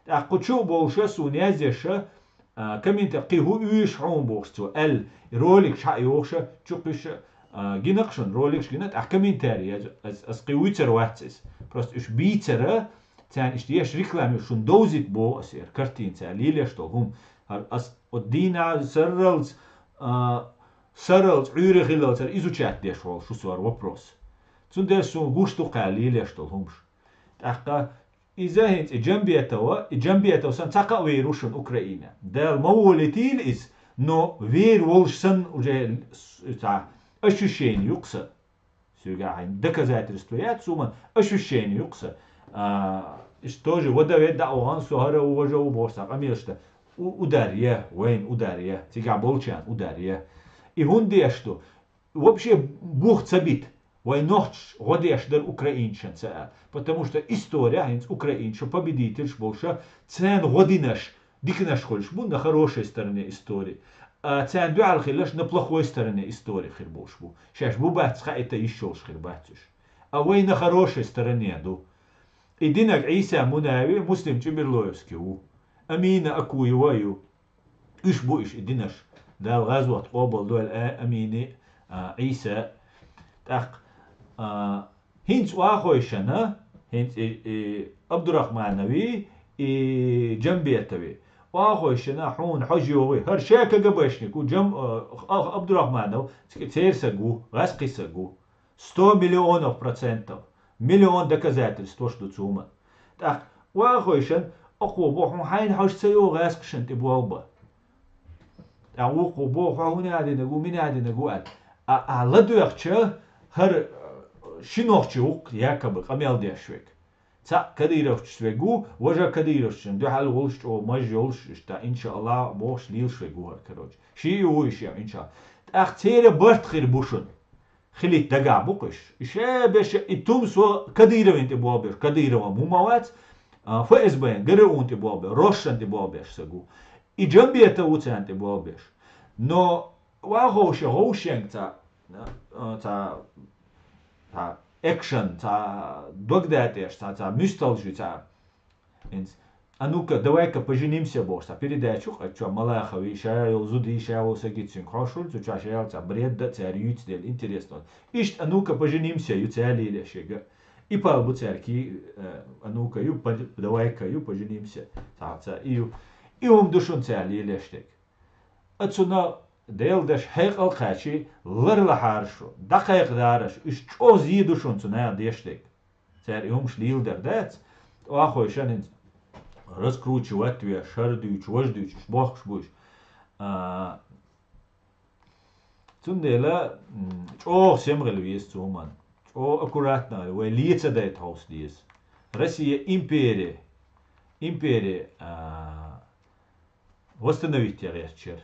ТӀаккха кху чу а болуша, суна язъеша, а, комментарий, кхин хӀу уьйш хьуна бохуш цо, аьлла, роликаш хьа а йохуша, чу кхуьша, а, гинакх шуна, роликаш гина, тӀаккха комментарий язъю, ас, ас кхин вуьйцар вац иза. Просто уьш бийцара, царна иштта еш реклама ю, шуна довзийта боху ас яра, картина цара лелеш долу хӀума. ХӀара ас от дийна сарралц, а, сарралц, Ӏуьйре хиллалц, хӀара изучать деш волу шу сор вопрос. Цундела суна гуш ду кхаьа лелеш долу хӀумаш. ТӀаккха иза хӀинца и Джамбетова, и Джамбетов санна цхьа кхаъ вийр ву шуна Украина. Дала ма волитийла иза, но вийр волуш санна уже с-, цхьа ощущение ю-кх сан. Соьга хьайн доказательство яц, суна ощущение ю-кх сан. А, Иштта тоже во да ве дӀа а вахана, со хӀара ву, важа ву бохуш цхьа къамелаш да. У-, удар е, вайна удар е, цигахь болчарна удар е. И хӀунда деш ду? Вообще бух ца бита. Вай нохчаша гӀо деш дара украинцашна ца а. Потому что история хӀинца украинцаш победительш болуша, царна гӀо динарш, диканаш хуьлуш бу на хорошей стороне истории. А царна дуьхьал хилларш на плохой стороне истории хир болуш бу. Шаьш бу бац хаийта йиш йолуш хир бац уьш. А вай на хорошей стороне ду. И динарг Ӏийса Мунави, Муслим Чибирлоевский ву. Амина Акуева ю. Уьш бу уьш и динарш. Дала гӀазот къобал дойла а, Амини, а, Ӏийса. ТӀаккха, а, хӀинца оахойшана, хӀинца и, и Абдурахманови, и Джамбетови. Оахойшана хьуна хьожа йогӀий. ХӀара ша КГБшник ву, Джам-, а, Абдурахманов, церан саг ву, гӀаскхи саг ву. Сто миллионов процентов. Миллион доказательствош ду цу хӀуман. ТӀаккха оахойшан, оха боху, хьайна хьожа ца йогӀу гӀаскхашна тӀе болба. ТӀаккха вукхо боху, хьо хӀун а динарг ву, мин а динарг ву аьлла. А, а ладоьгӀча, хӀара, э, ши нохчи ву-кх якобы къамел деш верг. Цхьаъ кадыровцаш верг ву, важа кадыровцашна дуьхьал волуш, чӀогӀа маж йолуш, иштта, иншааллахӀ, бохуш лелаш верг ву хӀара, короче. Шиъ а ву и шиъ, иншааллахӀ. ТӀаккха церан барт хир бу шуна. Хилийта дагахь бу-кх уьш. И ша берш, и Тумсо Кадыровна тӀе болх беш, Кадырова хӀума вац, а, ФСБ-н, ГРУ-н тӀе болх беш, Рошан тӀе болх беш саг ву. И Джамбетов ву царна тӀе болх беш. Но ваховша гӀовшенга цхьа, а, цхьа, цхьа экшен, цхьа догдатӀеш, цхьа, цхьа муьсталжи, цхьа ХӀинца, «А ну-ка, давай-ка поженимся» бохуш цхьа передача ю-кх, а чо Малахови, ша йолу зуди, ша волу саги цуьнга хьошура, цу чохь ша ял цхьа бред дан цара юьйцу дела, интересно. Иштта «А ну-ка, поженимся» ю цара лелеш ерг. И пал бу цара ки, э, «А ну-ка» ю, по-, «Давай-ка» ю, «Поженимся». Цхьа, цхьа и ю. И хӀума ду шуна цара лелеш дерг. А цунах Делан даш хьекъал кхаьчий, ларлахьара шу, дӀакхайкхадараш, уьш чӀогӀа зен ду шуна цу наха деш дерг. Цара и хӀумаш лийладар дац, оахойшан хӀинца раскручивать веш, хӀара дуьйцу, важа дуьйцу, уьш бохкуш бу уьш. А, цундела, м, чӀогӀа сема хила веза цу хӀуманна. ЧӀогӀа аккуратно хила, вай ле ца дайта хьовса деза. Россия империя, империя, а, восстановить ян гӀертачара.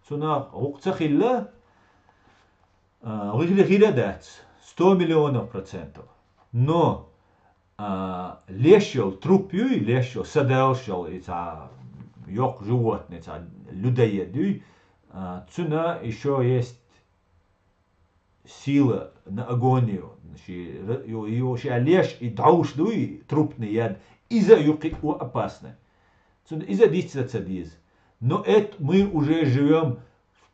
Цунах гӀуккха ца хилла, а, гӀира, гӀира дац, сто миллионов процентов. Но, а, леш йолу труп юй, леш йолу, садалш йолу, и цхьа йоккха животное, цхьа людоед юй, а, цуьнан ещё есть сила на агонию, ши ра-, ю-, ю-, ша леш и дӀовш дуй, трупный яд, иза юккъе о опасный. Цунна иза дицца ца деза. Но это мы уже живём в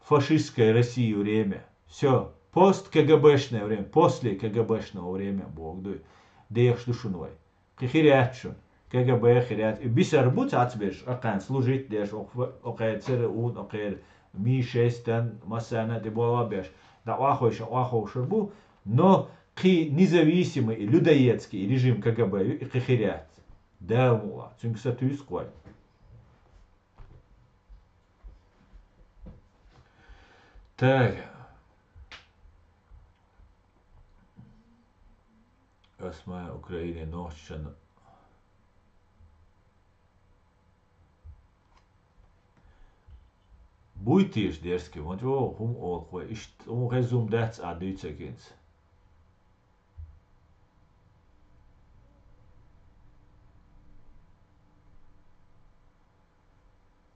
постфашистской России время. Всё, пост-КГБшное время, после КГБшного время, боху дуй. Дехаш ду шуна вай. Кхин хир яц шуна. КГБ хир яц. И бисар бу цхьацберш, акхарна служить деш, окх-, окхеран ЦРУ-н, окхеран Ми шесть-ан, массарна а тӀе болх беш. ДӀа оахойша, оаховшур бу, но кхин независимый и людоедский режим КГБ ю, и кхин хир яц. Дала мукъ лахь, цуьнга сатуьйсу-кх вай. Так. Ас ма Украине нохчашна буй теша дерзкий, ма чӀогӀа хӀума олу вай, иштта хӀума хезна хӀума дац а дуьйцург хӀинца.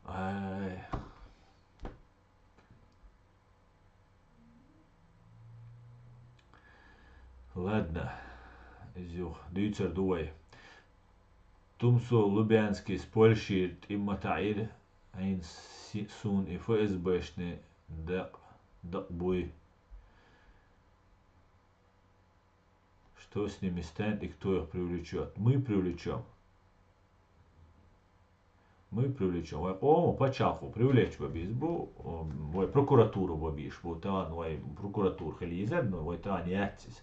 Ай. Ладно, иза юха дуьйцур ду вай. Тумсо Лубянскийс Польшера тӀе ма таӀийра, хьайна си-, суна и ФСБшный дакъ-, дакъа буй. Что с ними станет и кто их привлечёт? Мы привлечём. Мы привлечём. Вай къоман пачхьалкхо привлечь бан беза бу, вай прокуратура бан безаш бу, тахана вай прокуратура хила езар, но вай тахана яц иза.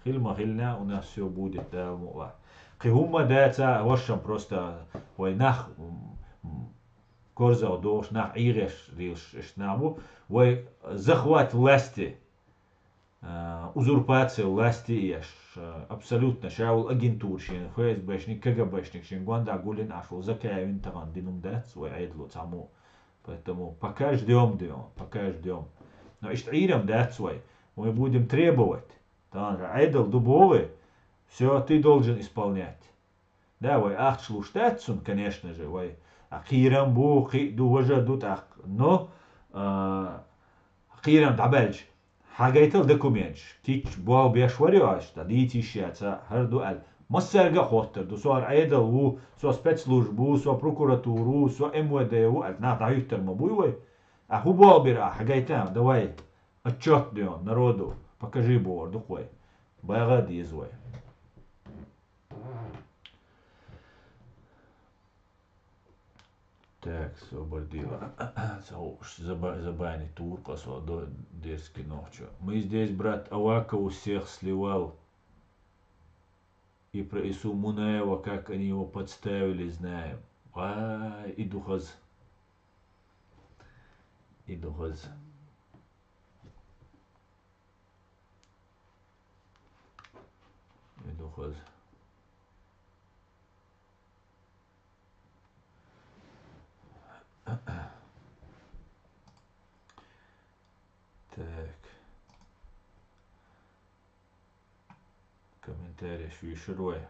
Хила ма хилла, у нас всё будет, Дала мукъ лахь. Кхин хӀумма дац, вайшимма просто вай нах, м, м, корзагӀ дохуш, нах ӀийгӀеш лелаш нах бу. Вай захват власти а, узурпация власти еш, а, абсолютно ша волу агентура шен, ФСБшник, КГБшник шен гондахь гулйина Ӏаш волу Закаевн тахана дина хӀума дац вай Ӏедало цхьаммо. Поэтому пока ждём, ждём, пока ждём. Но иштта Ӏийрам дац вай. Мы будем требовать. Тахана Ӏедал ду боху вай. Всё, ты должен исполнять. Да, вай ахча луш дац цунна, конечно же, вай. А кхийрам бу, кхин а ду, важа ду тӀаккха. Но, а, кхийрам дӀабаьлча, хьагайтал документаш. Кийча болх беш вара йо аша, дан дийца йиш яц, хӀара ду аьлла. Массаьрга а хоттар ду. Со хӀара Ӏедал ву, со спецслужба ву, со прокуратура ву, со МВД ву аьлла, нах дӀахӀуьттур ма буй вай. А хӀун болх бира ахь, хьагайта, давай, отчёт де народу, покажи бохур ду-кх вай. БагӀа а деза вай. Так, собар дела. Со уж заба-, забанить тур къа со до дерзкий нохчо. Мы здесь, брат, Аваков у всех сливал. И про Ису Мунаева, как они его подставили, знаем. Вай, и духаз. И духаз. И духаз. Так. Комментарий шуьйшур вай.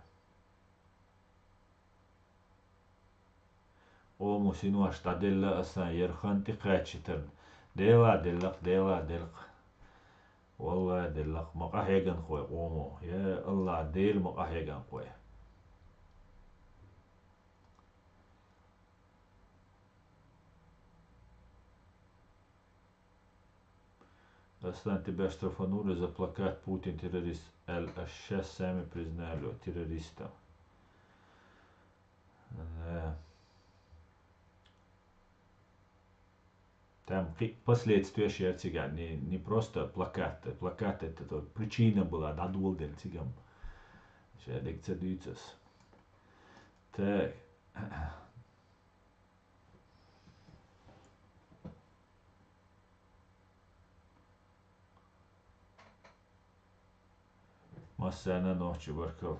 Къомо синош дӀаделла аса, яра хан тӀекхачийтарна. Дела делла-кх, Дела делла-кх. Валлай, делла-кх, ма къахьега-кх вай къомо. Я АллахӀ, Дела, ма къахьега-кх вай. Аслан, тебя штрафанули за плакат «Путин террорист», а щас сами признали его террористом. Да. Там кхин последствия шера цигахь, не, не просто плакат. Плакат это то причина была, дӀадоладелла цигахь. Ша дерг ца дуьйцу ас. Так. Массарна нохчий баркалла.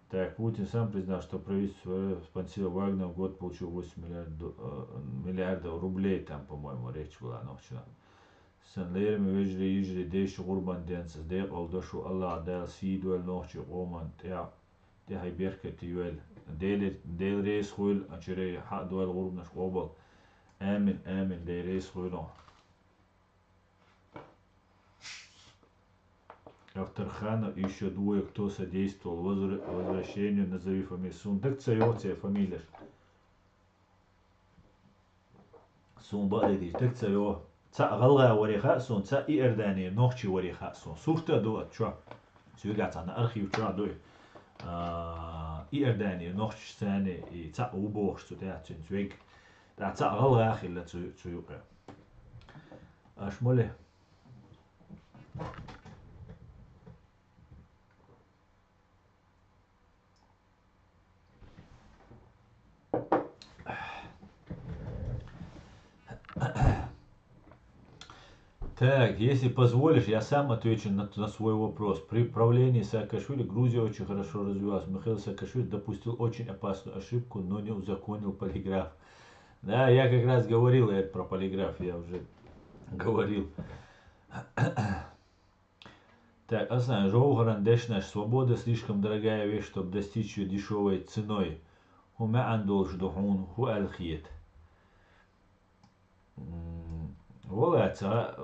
Так, Путин сам признал, что правительство спонсировало Вагнер, в год получил восемь миллиард до-, э, миллиардов рублей, там, по-моему, речь была, нохчий. Сан лераме вежарий, йижарий, деши гӀурбан денца декъал до шу, АллахӀ Дала сий дойла нохчий къоман тӀехь-, тӀехь беркате йойла. Дела, Дела реза хуьйла, а чуьре хьа а дойла гӀурбанаш къобал. Амин, амин, Дела реза хуьйла. Автор Ханов и ещё двое, кто содействовал возвра-, возвращению, назови фамилии. Суна дага ца йогӀу церан фамилеш. Суна бакъдерг дийцича, дага ца йогӀу. Цхьаъ гӀалгӀа варе хаьа суна, цхьаъ Иордане нохчи варе хаьа суна. Сурт а ду оцу чохь. Цуьнгахь цхьана архив чохь дуй. А, Иордане нохчашца и цхьаъ ву бохуш цу тӀехь цуьнца вег. ТӀаккха цхьаъ гӀалгӀа хилла цу, цу юкъе. Аш мали? Так, если позволишь, я сам отвечу на, на свой вопрос. При правлении Саакашвили Грузия очень хорошо развивалась. Михаил Саакашвили допустил очень опасную ошибку, но не узаконил полиграф. Да, я как раз говорил это про полиграф, я уже говорил. Так, Аслан, ЖовхӀаран дешнаш: «Свобода слишком дорогая вещь, чтоб достичь её дешёвой ценой». ХӀун маьӀна долуш ду хьуна, хӀун аьлла хета? М, вала ца,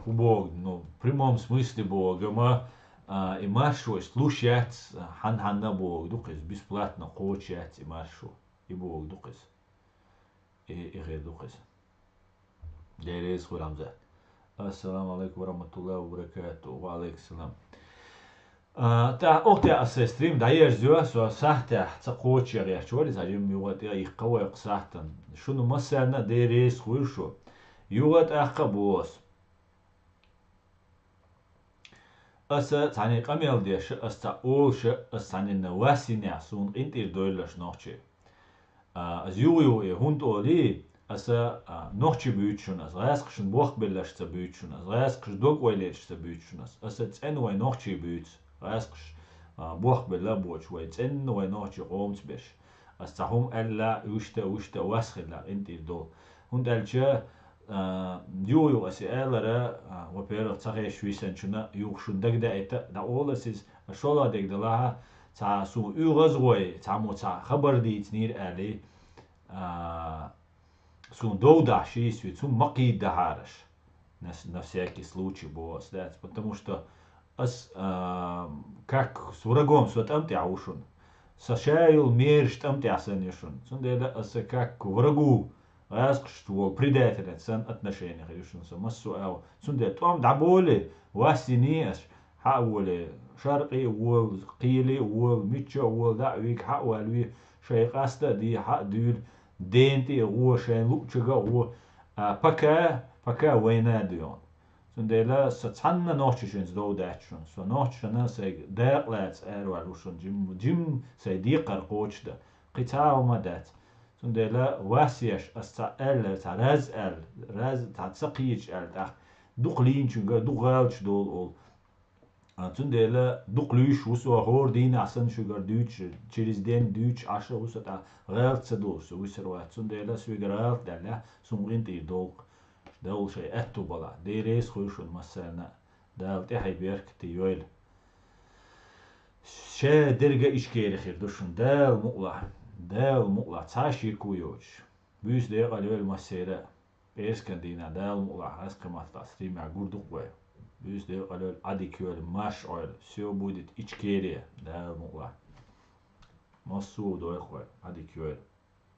хӀун боху, ну, в прямом смысле боху, амма, а, и маршо иштта луш яц, хьан-хьанна а боху ду-кх иза, бесплатно кхочуш яц и маршо, и боху ду-кх иза. И, и хир ду-кх иза. Дела реза хуьлда, Хьамзат. Ассаламу алейкум ва рахматуллахи ва баракату. Ва алейкум салам. А, тӀаккха охьатаьӀа аса сайн стрим дӀаерзайо, со сахьтехь ца кхочуш гӀерташ вара, иза хьажим юха тӀе а йихкха вай кху сахьтана. Шуна массарна а Дела реза хуьлда шу. Юха тӀаккха а боху ас. Аса цхьаьна къамел деш, аса цхьаъ олуш, аса цхьаьна вас йинехь, суна къинтӀера дойлалаш нохчий. А, аса юха-юха, э, хӀунда олий, Аса, а, нохчий буьйцу шуна аса, гӀаскхашна бохк белларш ца буьйцу шуна аса, гӀаскхаш дог ойла еш ца буьйцу шуна аса. Аса цӀена вай нохчий буьйцу, гӀаскхаш, а, бохк белла а боацаш, вай цӀена вай нохчий къомаца берш. Аса цхьа хӀума аьлла, уьшта, уьшта, вас хилла къинтӀера долу. ХӀунда аьлча, а, юха-юха аса и алара, а, во-первых, ца хезаш висанчунна юха шуна дагадаийта, дӀаолу аса иза, аса шолгӀа дерг далахьа, цхьа суна оьгӀазвой, цхьаммо цхьа хабар дийцинера аьлла, а, суна дов дахьаш йисвица, хӀума ма кхийдахьара аш. На с-, на всякий случай боху ас дац, потому что ас, а, как с врагом со тӀам тӀехь ву шуна. Сан ша йолу мераш тӀам тӀехь санна ю шуна. Цундела аса как к врагу, гӀаскхашца волу предатель санна отношениях ю шуна сан массо а агӀор. Цундела тӀом дӀаболе, вас йиний аш, хьа а воле, шаркъе а волу, кхеле а волу, мичча а волу, дӀа а вига, хьа а валаве, шайн къаста а де, хьа а дуьйлу, дена тӀе а гӀо, шайн луъучуьнга а гӀо, а, пока, пока война ду йоӀна. Цундела со цхьанна нохчашца дов дац шуна. Со нохчашна сайга дакъа лаца араваьлла ву шуна. Жим, жим сайн декхар кхочушдан. Кхин цхьа а хӀума дац. Цундела вас еш, ас цхьа аьлла, цхьа раз аьлла, раз, цхьа ца кхеташ аьлла тӀаккха, дукха лийначуьнга, дукха гӀалаташ долу олу. А, цундела дукха луьйш ву со, хӀора дийнахь санна шуьгара дуьйцуш, через день дуьйцуш Ӏаш а ву со, тӀаккха гӀалат ца долуш со вуьсур вац. Цундела соьгара гӀалат даьллехь, суна къинтӀера долу-кх. Дала шайн аьтту балахь. Дела реза хуьлда шуна массарна а. Дала тӀаьхье беркате йойла. Ша дерга Ичкери хир ду шуна. Дала мукъалахь. Дала мукъалахь. Цхьа а шеко йоцуш. Буьйса декъала йойла массеран а. ПӀераскан дийнахь Дала мукъалахь, хӀара кхин маттахь стримехь гур ду-кх вай. Буьйса декъала йойла, Ӏадика йойла, марша Ӏойла. Всё будет Ичкерия, Дала мукъалахь. Массо а дойла вай, Ӏадика йойла.